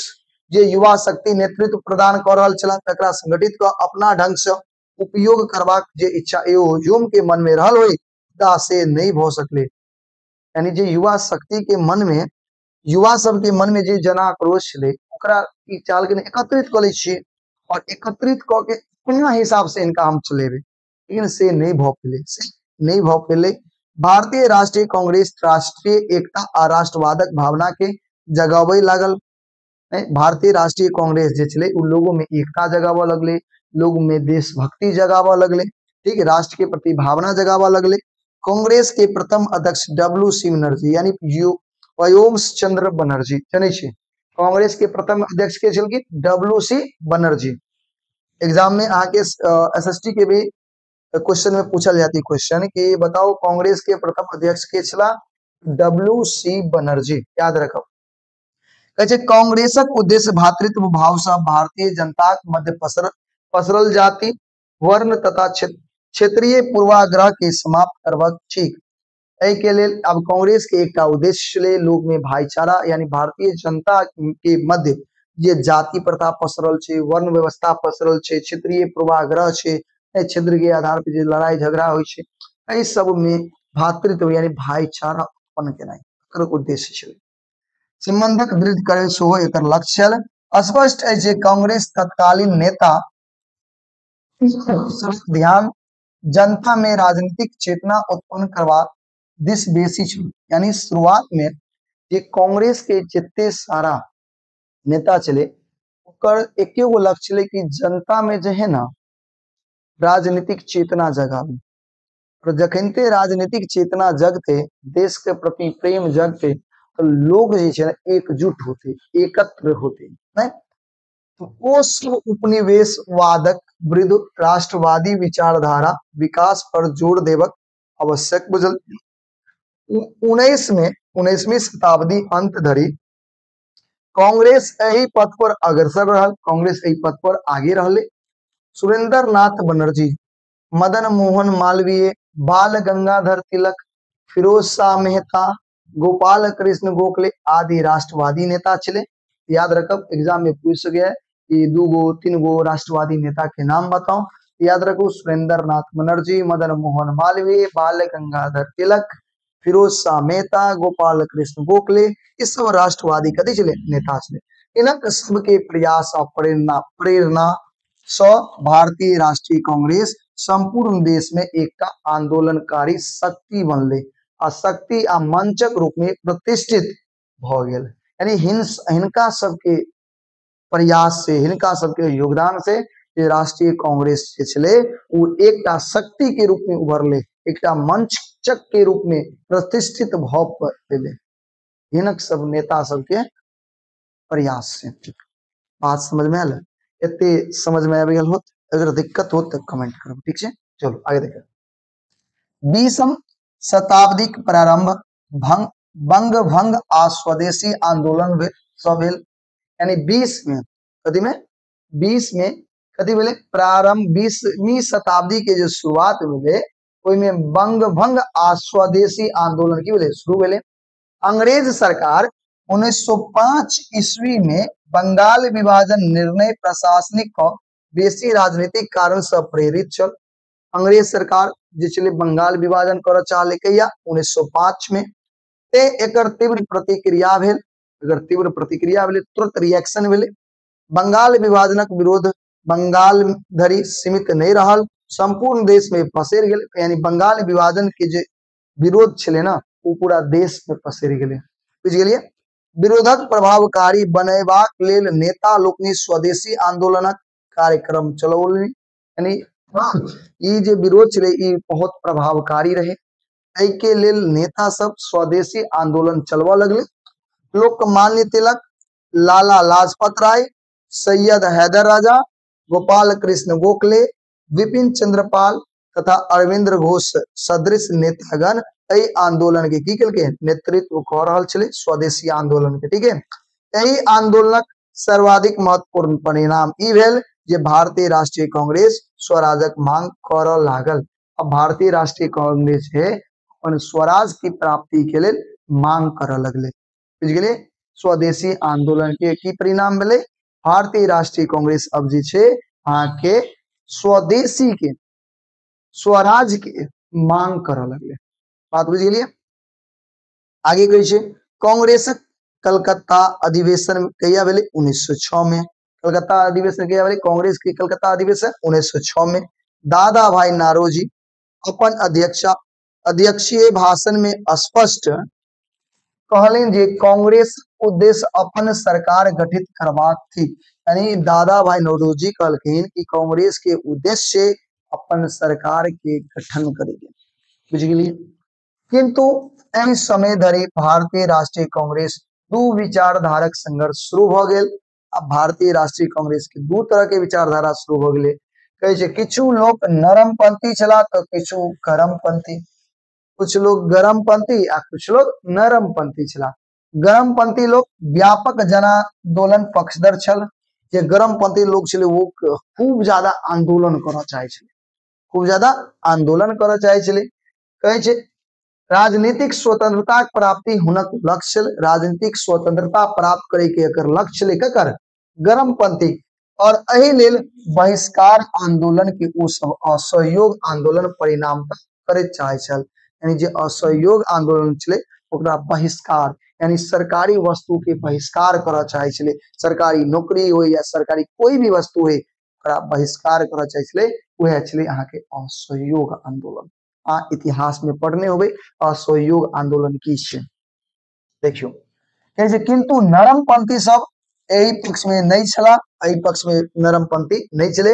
जे युवा शक्ति नेतृत्व प्रदान कऽ रहल छला तकरा संगठित कऽ अपना ढंग से उपयोग करबाक जे इच्छा एओ ह्यूम के मन में रहल होय, मुदा से नहीं भऽ सकलै। यानी जे युवा शक्ति के मन में, युवा सब के मन में जे जनाक्रोश छलै ओकरा ई चाल के एकत्रित कऽ लै छियै और एकत्रित कऽ के अपना हिसाब से इनका हम चलेबै, लेकिन से नहीं भऽ पेलै, से नहीं भऽ पेलै। भारतीय राष्ट्रीय कांग्रेस राष्ट्रीय एकता आ राष्ट्रवादक भावना के जगाबै लागल। भारतीय राष्ट्रीय कांग्रेस जे छलै उ लोगों में एकता जगाबऽ लगलै, लोग में देशभक्ति जगाबऽ लगलै, ठीक, राष्ट्र के प्रति भावना जगाबऽ लगलै। कांग्रेस के प्रथम अध्यक्ष डब्ल्यू सी बनर्जी यानी व्योम चंद्र बनर्जी जनै छियै, कांग्रेस के प्रथम अध्यक्ष के छलखिन डब्ल्यू सी बनर्जी। एग्जाम में अहाँ के SST के भी क्वेश्चन में पूछल जाती क्वेश्चन कि बताओ कांग्रेस के प्रथम अध्यक्ष के छला, डब्ल्यू सी बनर्जी, याद रखब। कहै छै कांग्रेसक उद्देश्य भातृत्व भाव से भारतीय जनताक मध्य पसरल जाति, वर्ण तथा क्षेत्रीय पूर्वाग्रह के समाप्त करबाक ठीक। एहि के लेल अब कांग्रेस के एकटा उद्देश्य छलै लोग में भाईचारा, यानी भारतीय जनता के मध्य जे जाति प्रथा पसरल छै, वर्ण व्यवस्था पसरल छै, क्षेत्रीय पूर्वाग्रह छै, क्षेत्र के आधार पर जे लड़ाई झगड़ा होइ छै, एहि सब में भातृत्व यानी भाईचारा उत्पन्न केनाइ एकर उद्देश्य छलै। संबंधक दृढ़ करे सेहो एकर लक्ष्य छल। स्पष्ट अछि जे कांग्रेस तत्कालीन नेता ध्यान जनता में राजनीतिक चेतना उत्पन्न करबाक दिस बेसी छल। यानी शुरुआत में जे कांग्रेस के जते सारा नेता छलै ओकर एके गो लक्ष्य छलै कि जनता में जे है ना राजनीतिक चेतना जगाबी, और जखनते राजनीतिक चेतना जगते, देश के प्रति प्रेम जगते, तो लोग जे छै ना एकजुट होते, एकत्र होते, नहीं तो ओ सब उपनिवेशवादक विरुद्ध राष्ट्रवादी विचारधारा विकास पर जोर देबक आवश्यक बुझल। 19वीं शताब्दी अंत धरि कांग्रेस एहि पथ पर अग्रसर रहल, कांग्रेस एहि पथ पर आगे रहले। सुरेंद्र नाथ बनर्जी, मदन मोहन मालवीय, बाल गंगाधर तिलक, फिरोज शाह मेहता, गोपाल कृष्ण गोखले आदि राष्ट्रवादी नेता छलै। याद रखब, एग्जाम में पूछ सके कि 2 गो 3 गो राष्ट्रवादी नेता के नाम बताओ। याद रखू सुरेंद्र नाथ बनर्जी, मदन मोहन मालवीय, बाल गंगाधर तिलक, फिरोज शाह मेहता, गोपाल कृष्ण गोखले, ये सब राष्ट्रवादी कथी छलै, नेता छलै। इनक सबके प्रयास और प्रेरणा सँ भारतीय राष्ट्रीय कांग्रेस संपूर्ण देश में एकटा आंदोलनकारी शक्ति बनले। आ शक्ति आ मंचक रूप में प्रतिष्ठित भ गेल। यानी हिनका सबके प्रयास से, हिनका सबके योगदान से राष्ट्रीय कांग्रेस जे छलै ओ एकटा शक्ति के रूप में उभरले, एकटा मंचक के रूप में प्रतिष्ठित भ पेले हिनक सब नेता सबके प्रयास से। बात समझ में आयल? एते समझ में आबि गेल होत? अगर दिक्कत हो तो कमेंट करब, ठीक छै। चलो आगे देख। 20वीं शताब्दीक प्रारंभ बंग भंग आ स्वदेशी आंदोलन सब भेल। यानी 20 में कथी में 20 में कथी भेलै प्रारंभ? 20वीं शताब्दी के जो शुरुआत भेलै ओहिमे बंग भंग आ स्वदेशी आंदोलन की भेलै शुरू भेलै। अंग्रेज सरकार 1905 ईस्वी में बंगाल विभाजन निर्णय प्रशासनिक क बेसी राजनीतिक कारण से प्रेरित छल। अंग्रेज सरकार जे छलै बंगाल विभाजन करऽ चाहलै कहिया? 1905 में। ते एकर तीव्र प्रतिक्रिया भेल, एकर तीव्र प्रतिक्रिया भेलै, तुरंत रिएक्शन भेलै। बंगाल विभाजनक विरोध बंगाल धरि सीमित नहीं रहल, संपूर्ण देश में पसरि गेल। यानी बंगाल विभाजन के जे विरोध छलै ना वो पूरा देश में पसरि गेलै, बुझि गेलियै। विरोधक प्रभावकारी बनेबाक लेल नेता लोकनि स्वदेशी आंदोलनक कार्यक्रम चलौलनि। यानी ई जे विरोध छलै ई बहुत प्रभावकारी रहे, एहिके लेल नेता सब स्वदेशी आंदोलन चलबऽ लगलै। लोकमान्य तिलक, लाला लाजपत राय, सैयद हैदर राजा, गोपाल कृष्ण गोखले, विपिन चंद्रपाल तथा अरविंद घोष सदृश नेतागण एहि आंदोलन के की केलकै नेतृत्व कऽ रहल छलै स्वदेशी आंदोलन के, ठीक है। एहि आंदोलनक सर्वाधिक महत्वपूर्ण परिणाम ई भेल जे भारतीय राष्ट्रीय कांग्रेस स्वराजक मांग करऽ लागल। अब भारतीय राष्ट्रीय कांग्रेस है अपन स्वराज की प्राप्ति के लेल मांग करऽ लगलै, बुझि गेलियै। स्वदेशी आंदोलन के की परिणाम भेलै? भारतीय राष्ट्रीय कांग्रेस अब जे छै अहाँके स्वदेशी के स्वराज के मांग करऽ लगलै। बात बुझि गेलियै। आगे कहै छै कांग्रेसक कलकत्ता अधिवेशन कहिया भेलै? 1906 में। कलकत्ता अधिवेशन कहिया भेलै? कांग्रेस के कलकत्ता अधिवेशन 1906 में। दादा भाई नारोजी अपन अध्यक्षीय भाषण में स्पष्ट कहलनि जे कांग्रेस उद्देश्य अपन सरकार गठित करबाक थी। यानी दादा भाई नौरोजी कहलखिन कि कांग्रेस के उद्देश्य अपन सरकार के गठन करेंगे, बुझि गेलियै। किंतु एहि समय धरि भारतीय राष्ट्रीय कांग्रेस दू विचारधारक संघर्ष शुरू भ गेल। अब भारतीय राष्ट्रीय कांग्रेस के दू तरह के विचारधारा शुरू भ गेलै। कहै छै किछु लोक नरमपंथी छला तो किछु गरमपंथी, कुछ लोग गरमपंथी आ कुछ लोग नरमपंथी छला। गरमपंथी लोग व्यापक जनांदोलन पक्षधर छल। जे गरमपंथी लोग छले वो खूब ज्यादा आंदोलन करऽ चाहे छले, खूब ज्यादा आंदोलन करऽ चाहे छले। कहै छै राजनीतिक स्वतंत्रता प्राप्ति हुनक लक्ष्य, राजनीतिक स्वतंत्रता प्राप्त करे के एकर लक्ष्य छलै ककर? गरमपंथी। और एहि लेल बहिष्कार आंदोलन के ओ सब असहयोग आंदोलन परिणाम करे चाहे छल। यानी जे असहयोग आंदोलन छलै ओकरा बहिष्कार यानी सरकारी वस्तु के बहिष्कार करऽ चाहे छलै। सरकारी नौकरी हो या सरकारी कोई भी वस्तु हो ओकरा बहिष्कार करऽ चाहे छलै। वएह छलै अहाँके असहयोग आंदोलन। आ इतिहास में पढ़ने होबै असहयोग आंदोलन की छै। देखियौ कहै छै किंतु नरमपंथी सब एहि पक्ष में नहीं छला, एहि पक्ष में नरमपंथी नहीं छलै।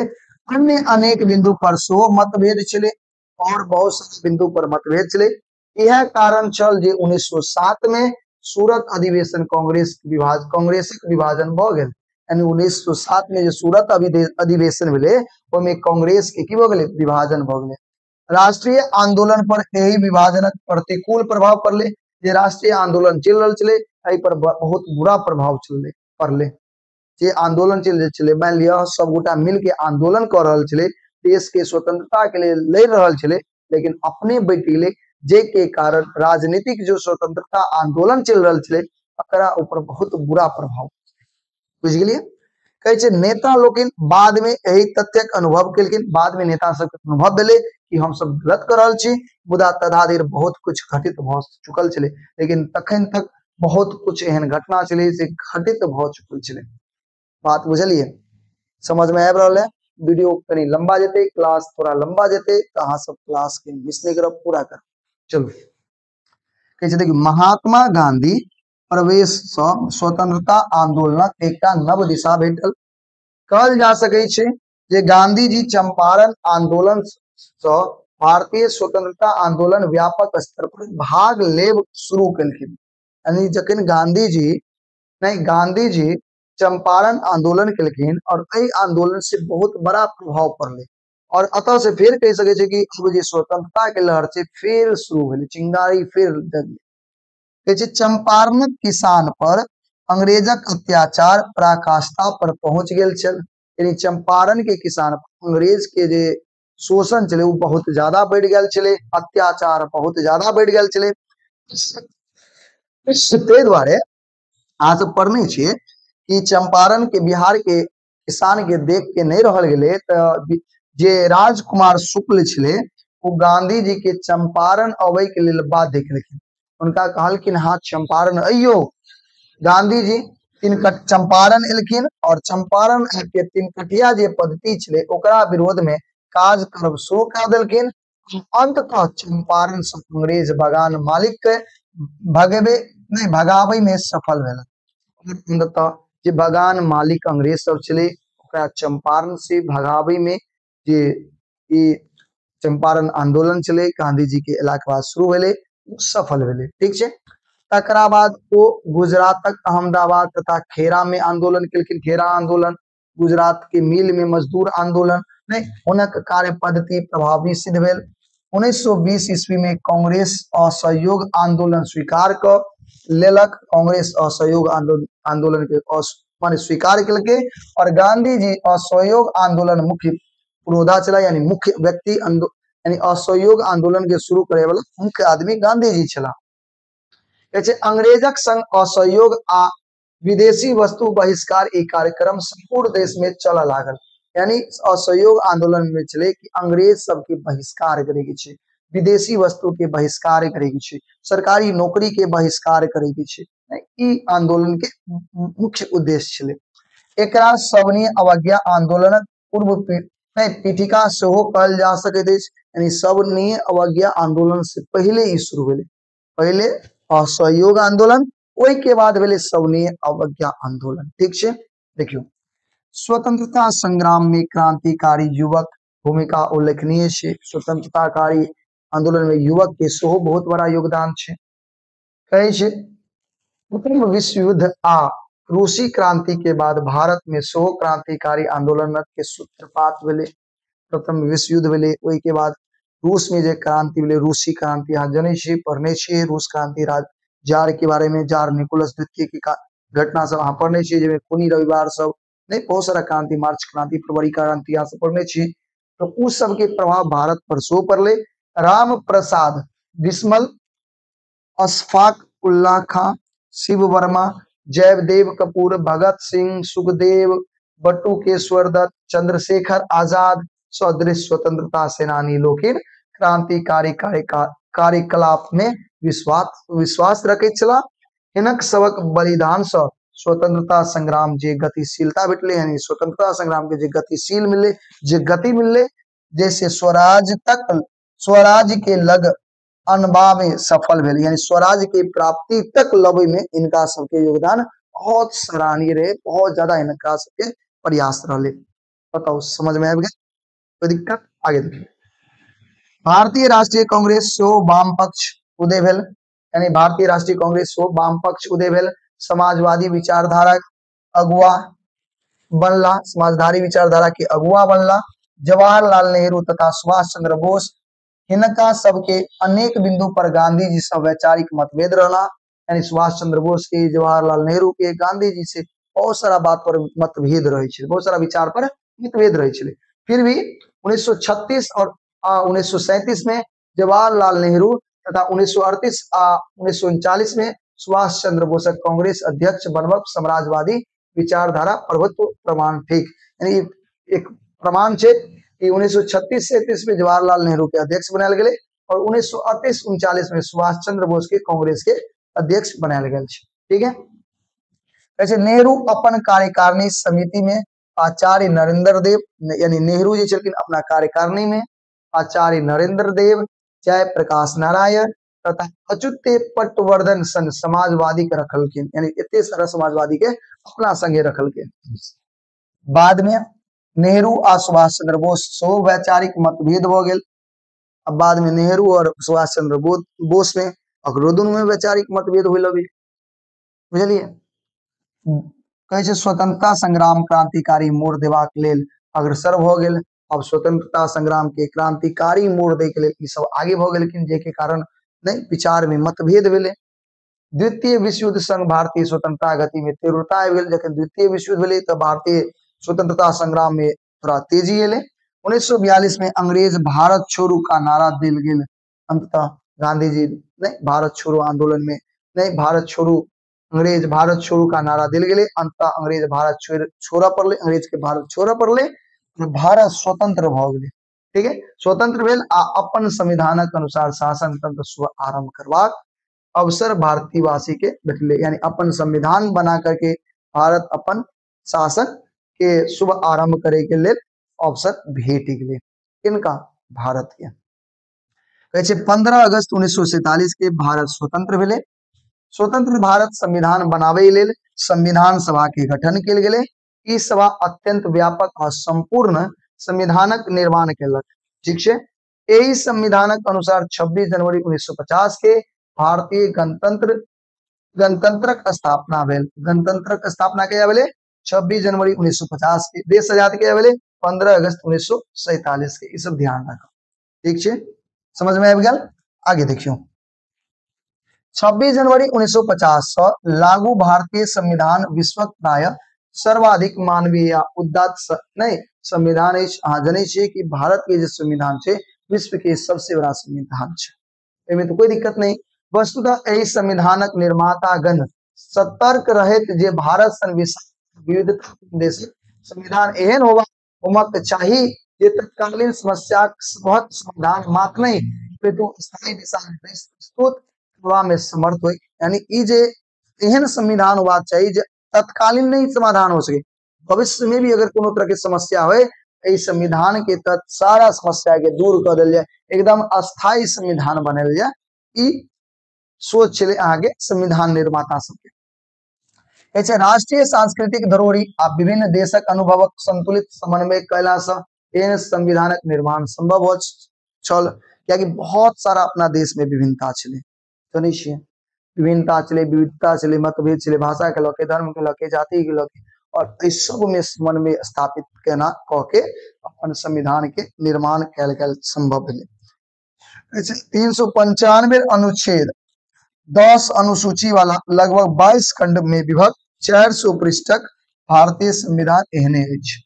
अन्य अनेक बिंदु पर सेहो मतभेद छलै और बहुत सारा बिंदु पर मतभेद छलै। इएह कारण छल जे 1907 में सूरत अधिवेशन कांग्रेस कांग्रेसक विभाजन भ गेल। यानी 1907 में जे सूरत अधिवेशन भेलै ओहिमे कांग्रेस के की भ गेलै? विभाजन भ गेलै। राष्ट्रीय आंदोलन पर एहि विभाजनक प्रतिकूल प्रभाव पड़लै। जे राष्ट्रीय आंदोलन चलि रहल छलै एहि पर बहुत बुरा प्रभाव पड़लै। जे आंदोलन चलि छलै, मान लिअ सब गोटा मिल के आंदोलन कऽ रहल छलै, देश के स्वतंत्रता के लेल लड़ि रहल छलै, लेकिन अपने बटि गेलै, जे के कारण राजनीतिक जो स्वतंत्रता आंदोलन चलि रहल छलै एकरा ऊपर बहुत बुरा प्रभाव, बुझि गेलियै। कहै छै नेता लोकनि बाद में एहि तथ्यक अनुभव केलखिन। बाद में नेता सबके अनुभव भेलै कि हम सब गलत कऽ रहल छी, मुदा तदाधरि बहुत कुछ घटित भऽ चुकल छलै। लेकिन तखन तक बहुत कुछ एहन घटना छलै से घटित भऽ चुकल छलै। बात बुझलियै? समझ में आबि रहल है? वीडियो कनी लंबा जेतै, क्लास थोड़ा लंबा जेतै, तऽ अहाँ सब क्लास के मिस नहीं करब, पूरा करब। चलू कहै छै देखियौ, महात्मा गांधी प्रवेश सँ स्वतंत्रता आंदोलनक एकटा नव दिशा भेटल। कहल जा सकै छै जे गांधी जी चंपारण आंदोलन सँ भारतीय स्वतंत्रता आंदोलन व्यापक स्तर पर भाग लेब शुरू केलखिन। यानी जखन गांधी जी चंपारण आंदोलन केलखिन और एहि आंदोलन से बहुत बड़ा प्रभाव पड़लै और अतः से फेर कहि सकै छै कि अब जे स्वतंत्रता के लहर छै फेर शुरू भेलै, चिंगारी फेर जगलै। कहै छै चंपारणक किसान पर अंग्रेजक अत्याचार पराकाष्ठा पर पहुंच गेल छल। यानी चंपारण के किसान पर अंग्रेज के जे शोषण छलै ओ बहुत ज्यादा बढ़ि गेल छलै, अत्याचार बहुत ज्यादा बढ़ि गेल छलै। ताहि दुआरे अहाँ सब पढ़ने छियै कि चंपारण के बिहार के किसान के देख के नहीं रहल गेलै तऽ जे राजकुमार शुक्ल छलै ओ गांधी जी के चंपारण अबै के लेल बाध्य केलखिन। हुनका कहलखिन हाँ चंपारण अइयो। गांधी जी चंपारण एलखिन और चंपारण के तिनकटिया जे पद्धति छलै ओकरा विरोध में काज करब शुरू कर देलखिन। अंततः चंपारण से अंग्रेज बगान मालिक के भगाबै में सफल भेल। अंततः जे बगान मालिक अंग्रेज सब छलै ओकरा चंपारण से भगाबै में जे ई चंपारण आंदोलन छलै गांधी जी के एला के बाद शुरू भेलै, ओ सफल भेलै। ठीक छै, तकरा बाद ओ गुजरातक अहमदाबाद तथा खेड़ा में आंदोलन केलखिन। खेड़ा आंदोलन, गुजरात के मिल में मजदूर आंदोलन, नहीं हुनक कार्य पद्धति प्रभावी सिद्ध भेल। 1920 ईस्वी में कांग्रेस असहयोग आंदोलन स्वीकार क लेलक। कांग्रेस असहयोग आंदोलन के माने स्वीकार केलकै और गांधी जी असहयोग आंदोलन मुख्य पुरोधा छला, यानी मुख्य व्यक्ति यानी असहयोग आंदोलन के शुरू करे वाला मुख्य आदमी गांधी जी छला। कहै छै अंग्रेजक संग असहयोग आ विदेशी वस्तु बहिष्कार ई कार्यक्रम संपूर्ण देश में चलऽ लागल। यानी असहयोग आंदोलन में छलै कि अंग्रेज सबके बहिष्कार करे के छै, विदेशी वस्तु के बहिष्कार करे के छै, सरकारी नौकरी के बहिष्कार करे के छै। ई आंदोलन के मुख्य उद्देश्य छलै। एकरा सवनीय अवज्ञा आंदोलनक पूर्व पीठिका सेहो कहल जा सकैत अछि। यानी सवनीय अवज्ञा आंदोलन से पहिले ई शुरू भेलै, पहिले असहयोग आंदोलन, ओहि के बाद भेलै सवनीय अवज्ञा आंदोलन। ठीक छै, देखियौ स्वतंत्रता संग्राम में क्रांतिकारी युवक भूमिका उल्लेखनीय छै। स्वतंत्रताकारी आंदोलन में युवक के सेहो बहुत बड़ा योगदान छै। कहै छै प्रथम विश्व युद्ध आ रूसी क्रांति के बाद भारत में सेहो क्रांतिकारी आंदोलन के सूत्रपात भेलै। प्रथम विश्व युद्ध भेलै, ओहि के बाद रूस में जे क्रांति भेलै, रूसी क्रांति अहाँ जनै छियै, पढ़ने छियै रूस क्रांति, जार के बारे में, जार निकोलस द्वितीय के घटना सब अहाँ पढ़ने छियै, जाहिमे खूनी रविवार सब नहीं, बहुत सारा क्रांति, मार्च क्रांति, फरवरी क्रांति अहाँ सब पढ़ने छियै। तो उ सबके प्रभाव भारत पर सेहो पड़लै। राम प्रसाद बिस्मल, अशफाक उल्ला खां, शिव वर्मा, जयदेव कपूर, भगत सिंह, सुखदेव, बटुकेश्वर दत्त, चंद्रशेखर आजाद सदृश स्वतंत्रता सेनानी लोकिन क्रांतिकारी कार्यकलाप में विश्वास रखैत छलाह। हिनक सबक बलिदान सँ स्वतंत्रता संग्राम जे गतिशीलता भेटलै, यानी स्वतंत्रता संग्राम के जे गतिशील मिललै, जे गति मिललै, जैसे स्वराज तक स्वराज के लग अनबा में सफल भेल, यानी स्वराज के प्राप्ति तक लबै में इनका सबके योगदान बहुत सराहनीय रहे, बहुत ज्यादा इनका सबके प्रयास रहले। बताओ समझ में आबि गेल? कोई दिक्कत? आगे देखिए, भारतीय राष्ट्रीय कांग्रेस सेहो वाम पक्ष उदय भेल, यानी भारतीय राष्ट्रीय कांग्रेस सेहो वाम पक्ष उदय भेल। समाजवादी विचारधारा अगुआ बनला, समाजधारी विचारधारा के अगुआ बनला जवाहरलाल नेहरू तथा सुभाष चंद्र बोस। हिनका सबके अनेक बिंदु पर गांधी जी से वैचारिक मतभेद रहला, यानी सुभाष चंद्र बोस के, जवाहरलाल नेहरू के गांधी जी से बहुत सारा बात पर मतभेद रहे छलै, बहुत सारा विचार पर मतभेद रहे छलै। फिर भी 1936 और 1937 में जवाहरलाल नेहरू तथा 1938 आ 1939 में सुभाष चंद्र बोसक कांग्रेस अध्यक्ष बनब साम्राज्यवादी विचारधारा प्रभुत्व प्रमाण ठीक। यानी एक प्रमाण छै कि 1936-37 में जवाहरलाल नेहरू के अध्यक्ष बनायल गेलै और 1938-39 में सुभाष चंद्र बोस के कांग्रेस के अध्यक्ष बनायल गेल छै। ठीक है, ऐसे नेहरू अपन कार्यकारिणी समिति में आचार्य नरेंद्र देव, यानी नेहरू जी छलखिन अपना कार्यकारिणी में आचार्य नरेंद्र देव, जयप्रकाश नारायण तथा अच्युत पटवर्धन सन समाजवादी के रखलखिन, यानी एते सारा समाजवादी के अपना संगे रखलखिन। बाद में नेहरू आ सुभाष चंद्र बोस सेहो वैचारिक मतभेद भ गेल। अब बाद में नेहरू और सुभाष चंद्र बोस में अकरो दुनू में वैचारिक मतभेद होय लगलै, बुझलियै। कहै छै स्वतंत्रता संग्राम क्रांतिकारी मोड़ देबाक लेल अग्रसर भ गेल। अब स्वतंत्रता संग्राम के क्रांतिकारी मोड़ दै के लेल ई सब आगे भ गेलखिन, जाहिके कारण नहि विचार में मतभेद भेलै। द्वितीय विश्व युद्ध संग भारतीय स्वतंत्रता गति में तीव्रता आबि गेल। जखन द्वितीय विश्व युद्ध भेलै तऽ भारतीय स्वतंत्रता संग्राम में थोड़ा तेजी एलै। 1942 में अंग्रेज भारत छोड़ू का नारा देल गेल। अंततः गांधी जी नहीं भारत छोड़ो आंदोलन में नहीं भारत छोड़ू अंग्रेज भारत छोड़ू का नारा देल गेलै। अंततः अंग्रेज भारत छोड़ऽ पड़लै, अंग्रेज के भारत छोड़ऽ पड़लै, भारत स्वतंत्र भऽ गेलै। ठीक है, स्वतंत्र भेल आ अपन संविधानक अनुसार शासन तंत्र स्व आरंभ करबाक अवसर भारतीयवासी के भेटलै। यानी अपन संविधान बना करके भारत अपन शासन के शुभ आरंभ करे के लेल अवसर भेट गेलै किनका, भारत के। कहै छै 15 अगस्त 1947 के भारत स्वतंत्र भेलै। स्वतंत्र भारत संविधान बनाबै लेल संविधान सभा के गठन कयल गेलै। ई सभा अत्यंत व्यापक आ संपूर्ण संविधानक निर्माण केलक। ठीक छै, एहि संविधानक अनुसार 26 जनवरी 1950 के भारतीय गणतंत्रक स्थापना भेल। गणतंत्रक स्थापना कहिया भेलै? 26 जनवरी 1950 के। देश आजाद कहिया भेलै? 15 अगस्त 1947 के। ई सब ध्यान राखब। ठीक छै, समझ में आबि गेल? आगे देखियौ, 26 जनवरी 1950 सँ लागू भारतीय संविधान विश्वक प्राय सर्वाधिक मानवीय या उदात्त नहीं संविधान अछि। अहाँ जनै छियै कि भारत के जे संविधान छै विश्व के सबसे बड़ा संविधान छै, एहिमे तो कोई दिक्कत नहीं। वस्तुतः एहि संविधानक निर्मातागण सतर्क रहैत जे भारत सन विविधता देश संविधान एहन होबाक चाही जे तत्कालीन समस्याक सबहक समाधान मात्र नहि अपितु स्थायी दिशा निर्देश प्रस्तुत करबा में समर्थ होय। यानी ई जे एहन संविधान होबाक चाही जे तत्कालीन नहीं समाधान हो सके, भविष्य में भी अगर कोनो तरह के समस्या होय एहि संविधान के तहत सारा समस्या के दूर कऽ देल जाय, एकदम अस्थायी संविधान बनायल जाय। ई सोच छलै अहाँके संविधान निर्माता सबके। कहै छै राष्ट्रीय सांस्कृतिक धरोहरि आ विभिन्न देशक अनुभवक संतुलित समन्वय कयला सँ एहन संविधानक निर्माण संभव हो छल। कियाकि बहुत सारा अपना देश में विभिन्नता छलै, जानै छियै, विभिन्नता छलै, विविधता छलै, मतभेद छलै, भाषा के लऽ के, धर्म के लऽ के, जाति के लऽ के, और एहि सब में समन्वय स्थापित केना कऽ के अपन संविधान के निर्माण कयल गेल संभव भेलै। 395 अनुच्छेद 10 अनुसूची वाला लगभग 22 खंड में विभक्त 400 पृष्ठक भारतीय संविधान एहने अछि।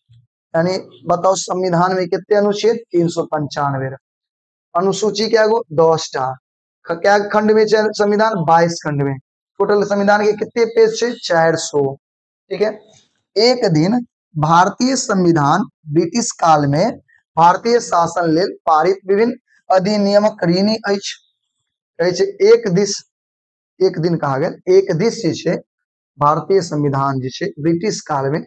यानी बताओ संविधान में कितने अनुच्छेद? 395। अनुसूची क्या गो? 10 टा। क्या खंड में संविधान? 22 खंड में। टोटल संविधान के कितने पेज छै? 400। ठीक है, एक दिन भारतीय संविधान ब्रिटिश काल में भारतीय शासन लेल पारित विभिन्न अधिनियमक ऋणी अछि। कहै छै एक दिस, एक दिन कहा गेल, एक दिस जे छै भारतीय संविधान जे छै ब्रिटिश काल में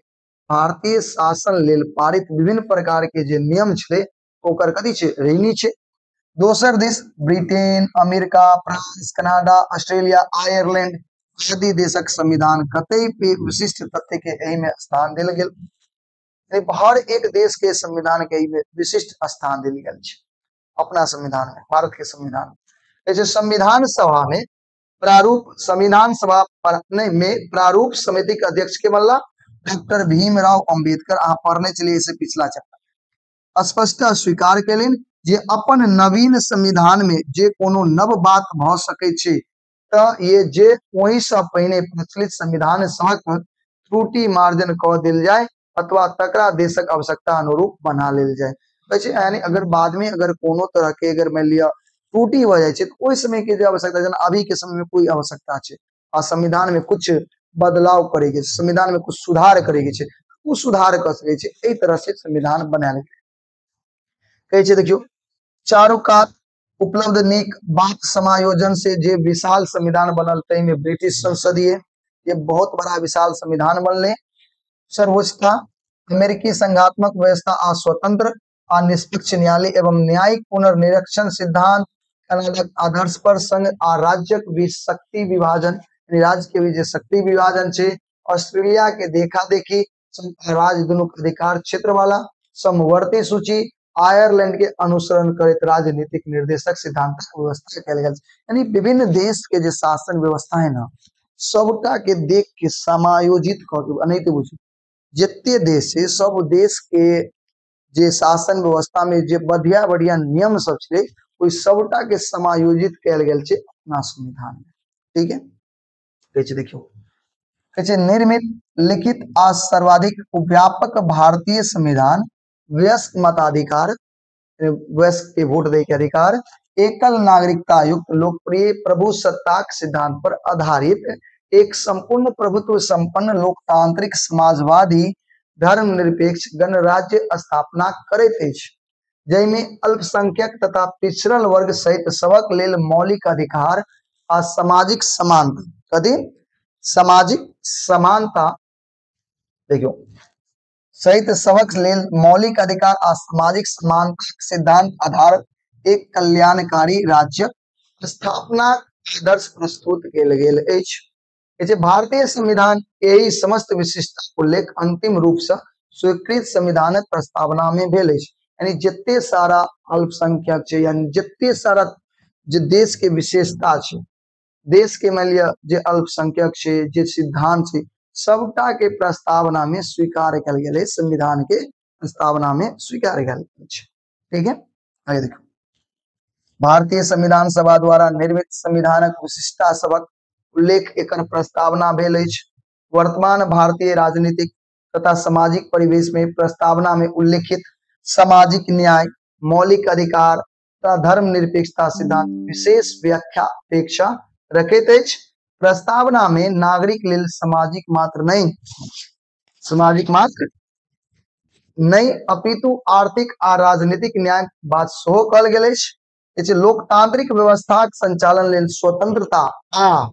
भारतीय शासन लेल पारित विभिन्न प्रकार के जे नियम छलै ओकर कथी छै? ऋणी छै। दोसर this Britain, America, France, Canada, Australia, Ireland आदि देशक संविधान कतई पे विशिष्ट तथ्य के एहि में स्थान देल गेल। हर एक देश के संविधान के एहि में विशिष्ट स्थान देल गेल छै अपना संविधान में, भारत के संविधान में। जैसे संविधान सभा में प्रारूप संविधान सभा में प्रारूप समिति के अध्यक्ष के बनला डॉक्टर भीमराव अंबेडकर। अहाँ पढ़ने चलिए इसे पिछला चैप्टर। स्पष्टता स्वीकार केलनि जे अपन नवीन संविधान में जे कोनो नव बात भ सकै छै तऽ ये जे ओहि सँ पहिने प्रचलित संविधान सभक त्रुटि मार्जन कऽ देल जाय अथवा तकरा देशक आवश्यकता अनुरूप बना लेल जाय। यानी अगर बाद में अगर कोनो तरह के अगर मान लिअ त्रुटि भऽ जाइ छै तऽ ओहि समय के जे आवश्यकता, जेना अभी के समय में कोई आवश्यकता छै आ संविधान में कुछ बदलाव करे के छै, संविधान में कुछ सुधार करे के छै, ओ सुधार कऽ सकै छै। एहि तरह से संविधान बनायल गेल। कहै छै देखियौ, चारू कात उपलब्ध नीक बात समायोजन से जे विशाल संविधान बनल ताहि में ब्रिटिश संसदीय ये बहुत बड़ा विशाल संविधान बनले। सर्वोच्चता, अमेरिकी संघात्मक व्यवस्था आ स्वतंत्र आ निष्पक्ष न्यायालय एवं न्यायिक पुनर्निरीक्षण सिद्धांत कनाडा आदर्श पर संघ आ राज्यक बीच शक्ति विभाजन, राज्य के बीच शक्ति विभाजन छै। ऑस्ट्रेलिया के देखा देखी राज्य दुनू अधिकार क्षेत्र वाला समवर्ती सूची, आयरलैंड के अनुसरण करैत राजनीतिक निर्देशक सिद्धांत व्यवस्था कयल गेल। यानी विभिन्न देश के जे शासन व्यवस्था है ना, सबटा के देख के समायोजित कऽ के, एनाहिते बुझू जते देश है सब देश के जे शासन व्यवस्था में जे बढ़िया बढ़िया नियम सब छै ओहि सबटा के समायोजित कयल गेल छै अपना संविधान में। ठीक है, कहै छै देखियौ, कहै छै निर्मित, लिखित आ सर्वाधिक व्यापक भारतीय संविधान वयस्क मताधिकार, वयस्क के वोट दे के अधिकार, एकल नागरिकता युक्त लोकप्रिय प्रभुसत्ताक सिद्धांत पर आधारित एक संपूर्ण प्रभुत्व संपन्न लोकतांत्रिक समाजवादी धर्मनिरपेक्ष गणराज्य स्थापना करैत अछि, जाहिमे अल्पसंख्यक तथा पिछड़ल वर्ग सहित सबक लेल मौलिक अधिकार आ सामाजिक समानता, कथी सामाजिक समानता, देखियो सहित सबक लेल मौलिक अधिकार आ सामाजिक समानता सिद्धांत आधार एक कल्याणकारी राज्य स्थापना आदर्श प्रस्तुत कयल गेल अछि। भारतीय संविधान एहि समस्त विशिष्टता उल्लेख अंतिम रूप से स्वीकृत संविधानक प्रस्तावना में भेल अछि। यानी जते सारा अल्पसंख्यक छै, यानी जते सारा जे देश के विशेषता छै, देश के मान लिअ जे अल्पसंख्यक छै, जे सिद्धांत छै, सबटा के प्रस्तावना में स्वीकार कयल गेल अछि, संविधान के प्रस्तावना में स्वीकार कयल गेल अछि। ठीक है, आगे देखो, भारतीय संविधान सभा द्वारा निर्मित संविधानक विशिष्टता सबक उल्लेख एकर प्रस्तावना भेल अछि। वर्तमान भारतीय राजनीतिक तथा सामाजिक परिवेश में प्रस्तावना में उल्लेखित सामाजिक न्याय, मौलिक अधिकार तथा धर्मनिरपेक्षता सिद्धांत विशेष व्याख्या अपेक्षा रखैत अछि। प्रस्तावना में नागरिक लेल सामाजिक मात्र नहीं, सामाजिक मात्र नहीं अपितु आर्थिक आ राजनीतिक न्याय बात सेहो कहल गेल अछि। लोकतांत्रिक व्यवस्था संचालन लेल स्वतंत्रता आ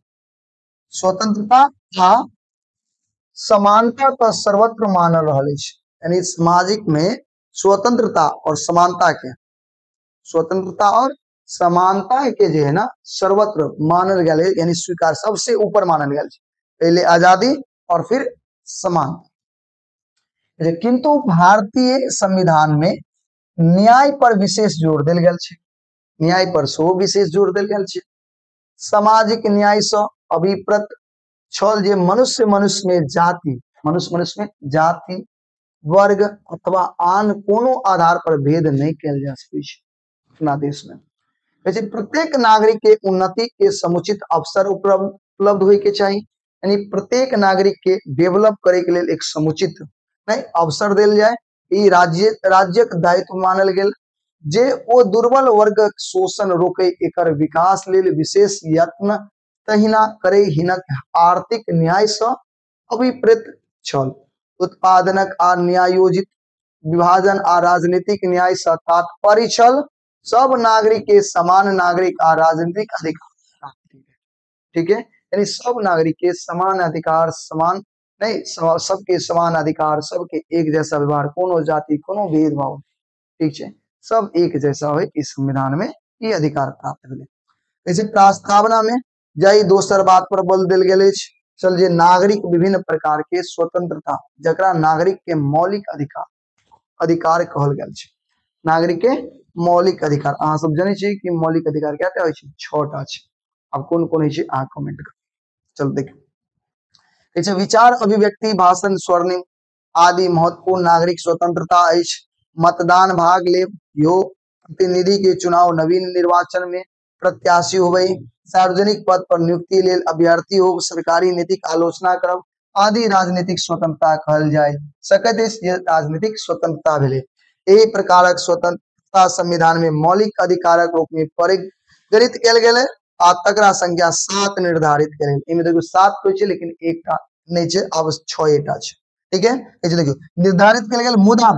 समानता तो सर्वत्र मानल रहल अछि। यानी सामाजिक में स्वतंत्रता और समानता के, स्वतंत्रता और समानता के जे है ना सर्वत्र मानल गेल, यानी स्वीकार सबसे ऊपर मानल गेल। पहले आजादी और फिर समानता। किंतु भारतीय संविधान में न्याय पर विशेष जोर देल गेल छै, न्याय पर सेहो विशेष जोर देल गेल छै। सामाजिक न्याय से अभिप्रेत छल जे मनुष्य मनुष्य में जाति, मनुष्य मनुष्य में जाति, वर्ग अथवा आन कोनो आधार पर भेद नहीं कयल जा सकै छै अपना देश में। प्रत्येक नागरिक के उन्नति के समुचित अवसर उपलब्ध होय के चाही, यानी प्रत्येक नागरिक के डेवलप करे के लेल एक समुचित नहीं अवसर देल जाए। ई राज्यक दायित्व मानल गेल जे ओ दुर्बल वर्गक शोषण रोके, एकर विकास लेल विशेष यत्न तहिना करे हिनक आर्थिक न्याय से अभिप्रेत छल। उत्पादनक आ न्यायोजित विभाजन आ राजनीतिक न्याय से तात्पर्य छल सब नागरिक के समान नागरिक आ राजनीतिक अधिकार। ठीक है, यानी सब नागरिक के समान अधिकार, समान नहीं, सबके समान अधिकार, सबके एक जैसा व्यवहार, कोनो जाति कोनो भेदभाव, ठीक है, सब एक जैसा हो, इस संविधान में ये अधिकार प्राप्त भेलै। जैसे प्रस्तावना में जाहि दोसर बात पर बल देल गेल अछि चल जे नागरिक विभिन्न प्रकार के स्वतंत्रता, जकरा नागरिक के मौलिक अधिकार अधिकार कहल गेल छै, नागरिक के मौलिक अधिकार। अहाँ सब जानै छी कि मौलिक अधिकार क्या होइ छै? 6टा छै। आब कोन कोन होइ छै अहाँ कमेंट करू। चल देखियौ, विचार, अभिव्यक्ति, भाषण, स्वर्णिम आदि महत्वपूर्ण नागरिक स्वतंत्रता अछि। मतदान भाग लेब, यो प्रतिनिधि के चुनाव नवीन निर्वाचन में प्रत्याशी होबै, सार्वजनिक पद पर नियुक्ति लेल अभ्यर्थी हो, सरकारी नीतिक आलोचना करब आदि राजनीतिक स्वतंत्रता कहल जाय सकैत अछि। राजनीतिक स्वतंत्रता भेलै। एहि प्रकारक स्वतंत्रता संविधान में मौलिक अधिकारक रूप में परिगणित कयल गेल आ तकरा संख्या 7 निर्धारित कयल गेल। एहिमे देखियौ 7 होइ छै लेकिन एकटा नहि छै, आब 6टा छै। ठीक है, देखियौ निर्धारित कयल गेल, मुदा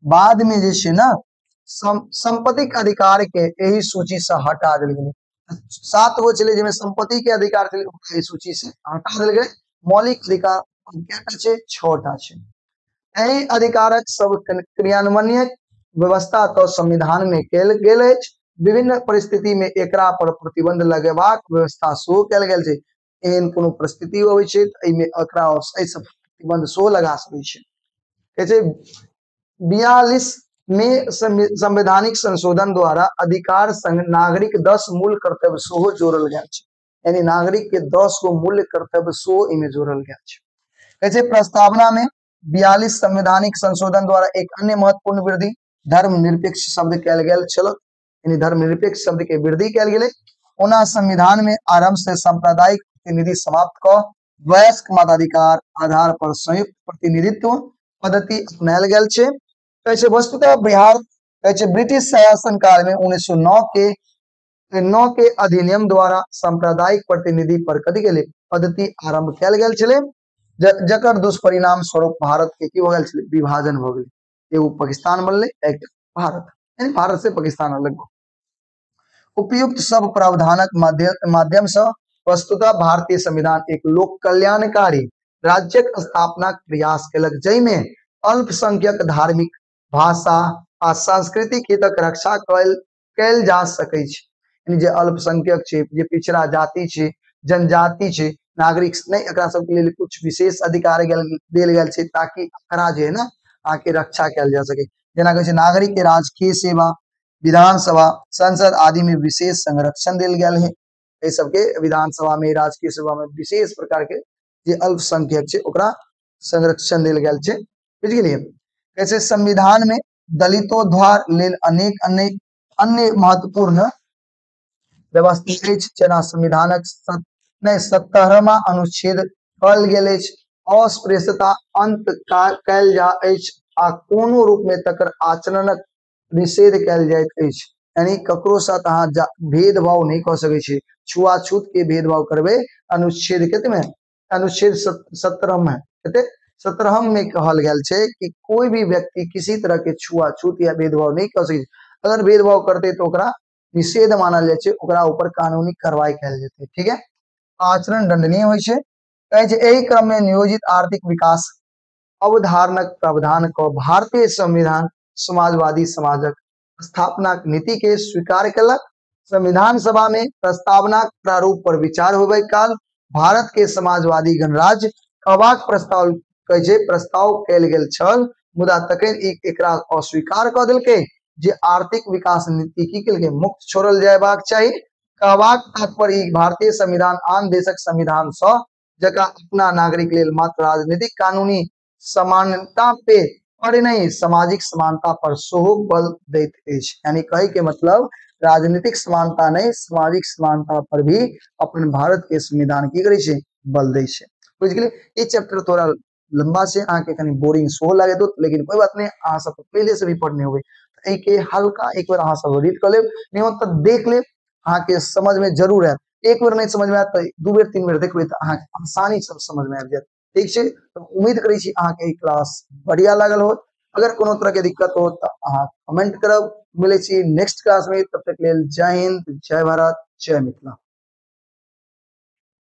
बाद में जे छै ना संपत्ति अधिकार के एहि सूची से हटा देल गेलै। 7 गो छलै जाहिमे संपत्ति के अधिकार छलै, एहि सूची से हटा देल गेलै। मौलिक अधिकार कएटा छै? 6टा छै। एहि अधिकारक सब क्रियान्वयन व्यवस्था तो संविधान में कयल गेल अछि, विभिन्न परिस्थिति में एकरा पर प्रतिबंध लगेबाक व्यवस्था सेहो कयल गेल छै। एहन कोनो परिस्थिति अबै छै तऽ एहिमे एकरा एहिसँ प्रतिबंध सेहो लगा सकै छै। कहै छै 42 में संवैधानिक संशोधन द्वारा अधिकार संग नागरिक 10 मूल कर्तव्य सेहो जोड़ल गेल छै। यानी नागरिक के 10 गो मूल कर्तव्य सेहो एहिमे जोड़ल गेल छै। कहै छै प्रस्तावना में 42 संवैधानिक संशोधन द्वारा एक अन्य महत्वपूर्ण वृद्धि धर्मनिरपेक्ष शब्द कयल गेल छल। यानी धर्मनिरपेक्ष शब्द के वृद्धि कयल गेलै। ओना संविधान में आरंभ से सांप्रदायिक प्रतिनिधि समाप्त क वयस्क मताधिकार आधार पर संयुक्त प्रतिनिधित्व पद्धति अपनायल गेल छै। कहै छै वस्तुतः बिहार कहै छै ब्रिटिश शासन काल में 1909 के अधिनियम द्वारा सांप्रदायिक प्रतिनिधि पर कथी गेलै पद्धति आरंभ कयल गेल छलै, जकर दुष्परिणाम स्वरूप भारत के की हो गेल छलै, विभाजन हो गेलै। एगो पाकिस्तान बनलै, एक भारत, यानी भारत से पाकिस्तान अलग। उपयुक्त सब प्रावधानक माध्यम से वस्तुतः भारतीय संविधान एक लोक कल्याणकारी राज्यक स्थापना प्रयास केलक, जाहिमे अल्पसंख्यक धार्मिक, भाषा आ सांस्कृतिक हितक रक्षा कयल जा सकै छै। यानी जे अल्पसंख्यक छै, जे पिछड़ा जाति छै, जनजाति छै, नागरिक नहि, एकरा सबके लेल कुछ विशेष अधिकार देल गेल छै ताकि एकरा जे है ना आके रक्षा कयल जा सके। जेना कहै छै नागरिक के राजकीय सेवा, विधानसभा, संसद आदि में विशेष संरक्षण देल गेल है। एहि सबके विधानसभा में, राजकीय सेवा में विशेष प्रकार के जे अल्पसंख्यक छै ओकरा संरक्षण देल गेल छै। बुझि गेलियै? कैसे संविधान में दलितोद्धार लेल अनेक अनेक अन्य महत्वपूर्ण व्यवस्था अछि, जेना संविधानक 17वां अनुच्छेद कहल गेल अछि अस्पृश्यता अंत कयल जा अछि आ कोनो रूप में तकर आचरणक निषेध कयल जाइत अछि। यानी ककरो साथ अहाँ भेदभाव नहीं कऽ सकै छी, छुआछूत के भेदभाव करबै अनुच्छेद कते में, अनुच्छेद 17 में, कते 17 में कहल गेल छै कि कोई भी व्यक्ति किसी तरह के छुआछूत या भेदभाव नहीं कऽ सकै छै। अगर भेदभाव करते तो ओकरा निषेध मानल जाइ छै, ओकरा ऊपर कानूनी कार्रवाई कयल जेतै। ठीक है, आचरण दंडनीय होइ छै। कहै छै एहि क्रम में नियोजित आर्थिक विकास अवधारणक प्रावधान क भारतीय संविधान समाजवादी समाजक स्थापनाक नीति के स्वीकार केलक। संविधान सभा में प्रस्तावनाक प्रारूप पर विचार होबे काल भारत के समाजवादी गणराज्य कहबाक प्रस्ताव कहै छै प्रस्ताव कयल गेल छल, मुदा तखन एकरा अस्वीकार कऽ देलकै जे आर्थिक विकास नीति की केलकै मुक्त छोड़ल जयबाक चाही। कहबाक तात्पर्य ई भारतीय संविधान आन देशक संविधान सँ जकाँ अपना नागरिक लेल मात्र राजनीतिक कानूनी समानता पे और नहीं सामाजिक समानता पर सेहो बल दैत अछि। यानी कहे के मतलब राजनीतिक समानता नहीं, सामाजिक समानता पर भी अपन भारत के संविधान की करै छै, बल दै छै। बुझि गेलियै? ई चैप्टर थोड़ा लंबा छै, अहाँके कनि बोरिंग सेहो लागैत होत, लेकिन कोई बात नहीं, अहाँ सब पहिले से भी पढ़ने होबै तऽ एहिके हल्का एक बेर अहाँ सब रीड कऽ लेब, नहीं होत तऽ देख लेब, अहाँके समझ में जरूर आयत। एक बेर नहीं समझ में आयत तऽ 2 बेर 3 बेर देखबै तऽ अहाँके आसानी से समझ में आबि जायत। ठीक छै, तऽ उम्मीद करै छी अहाँके ई क्लास बढ़िया लागल होत। अगर कोनो तरह के दिक्कत हो तऽ अहाँ कमेंट करब। मिलै छी नेक्स्ट क्लास में, तब तक लेल जय हिंद, जय भारत, जय मिथिला।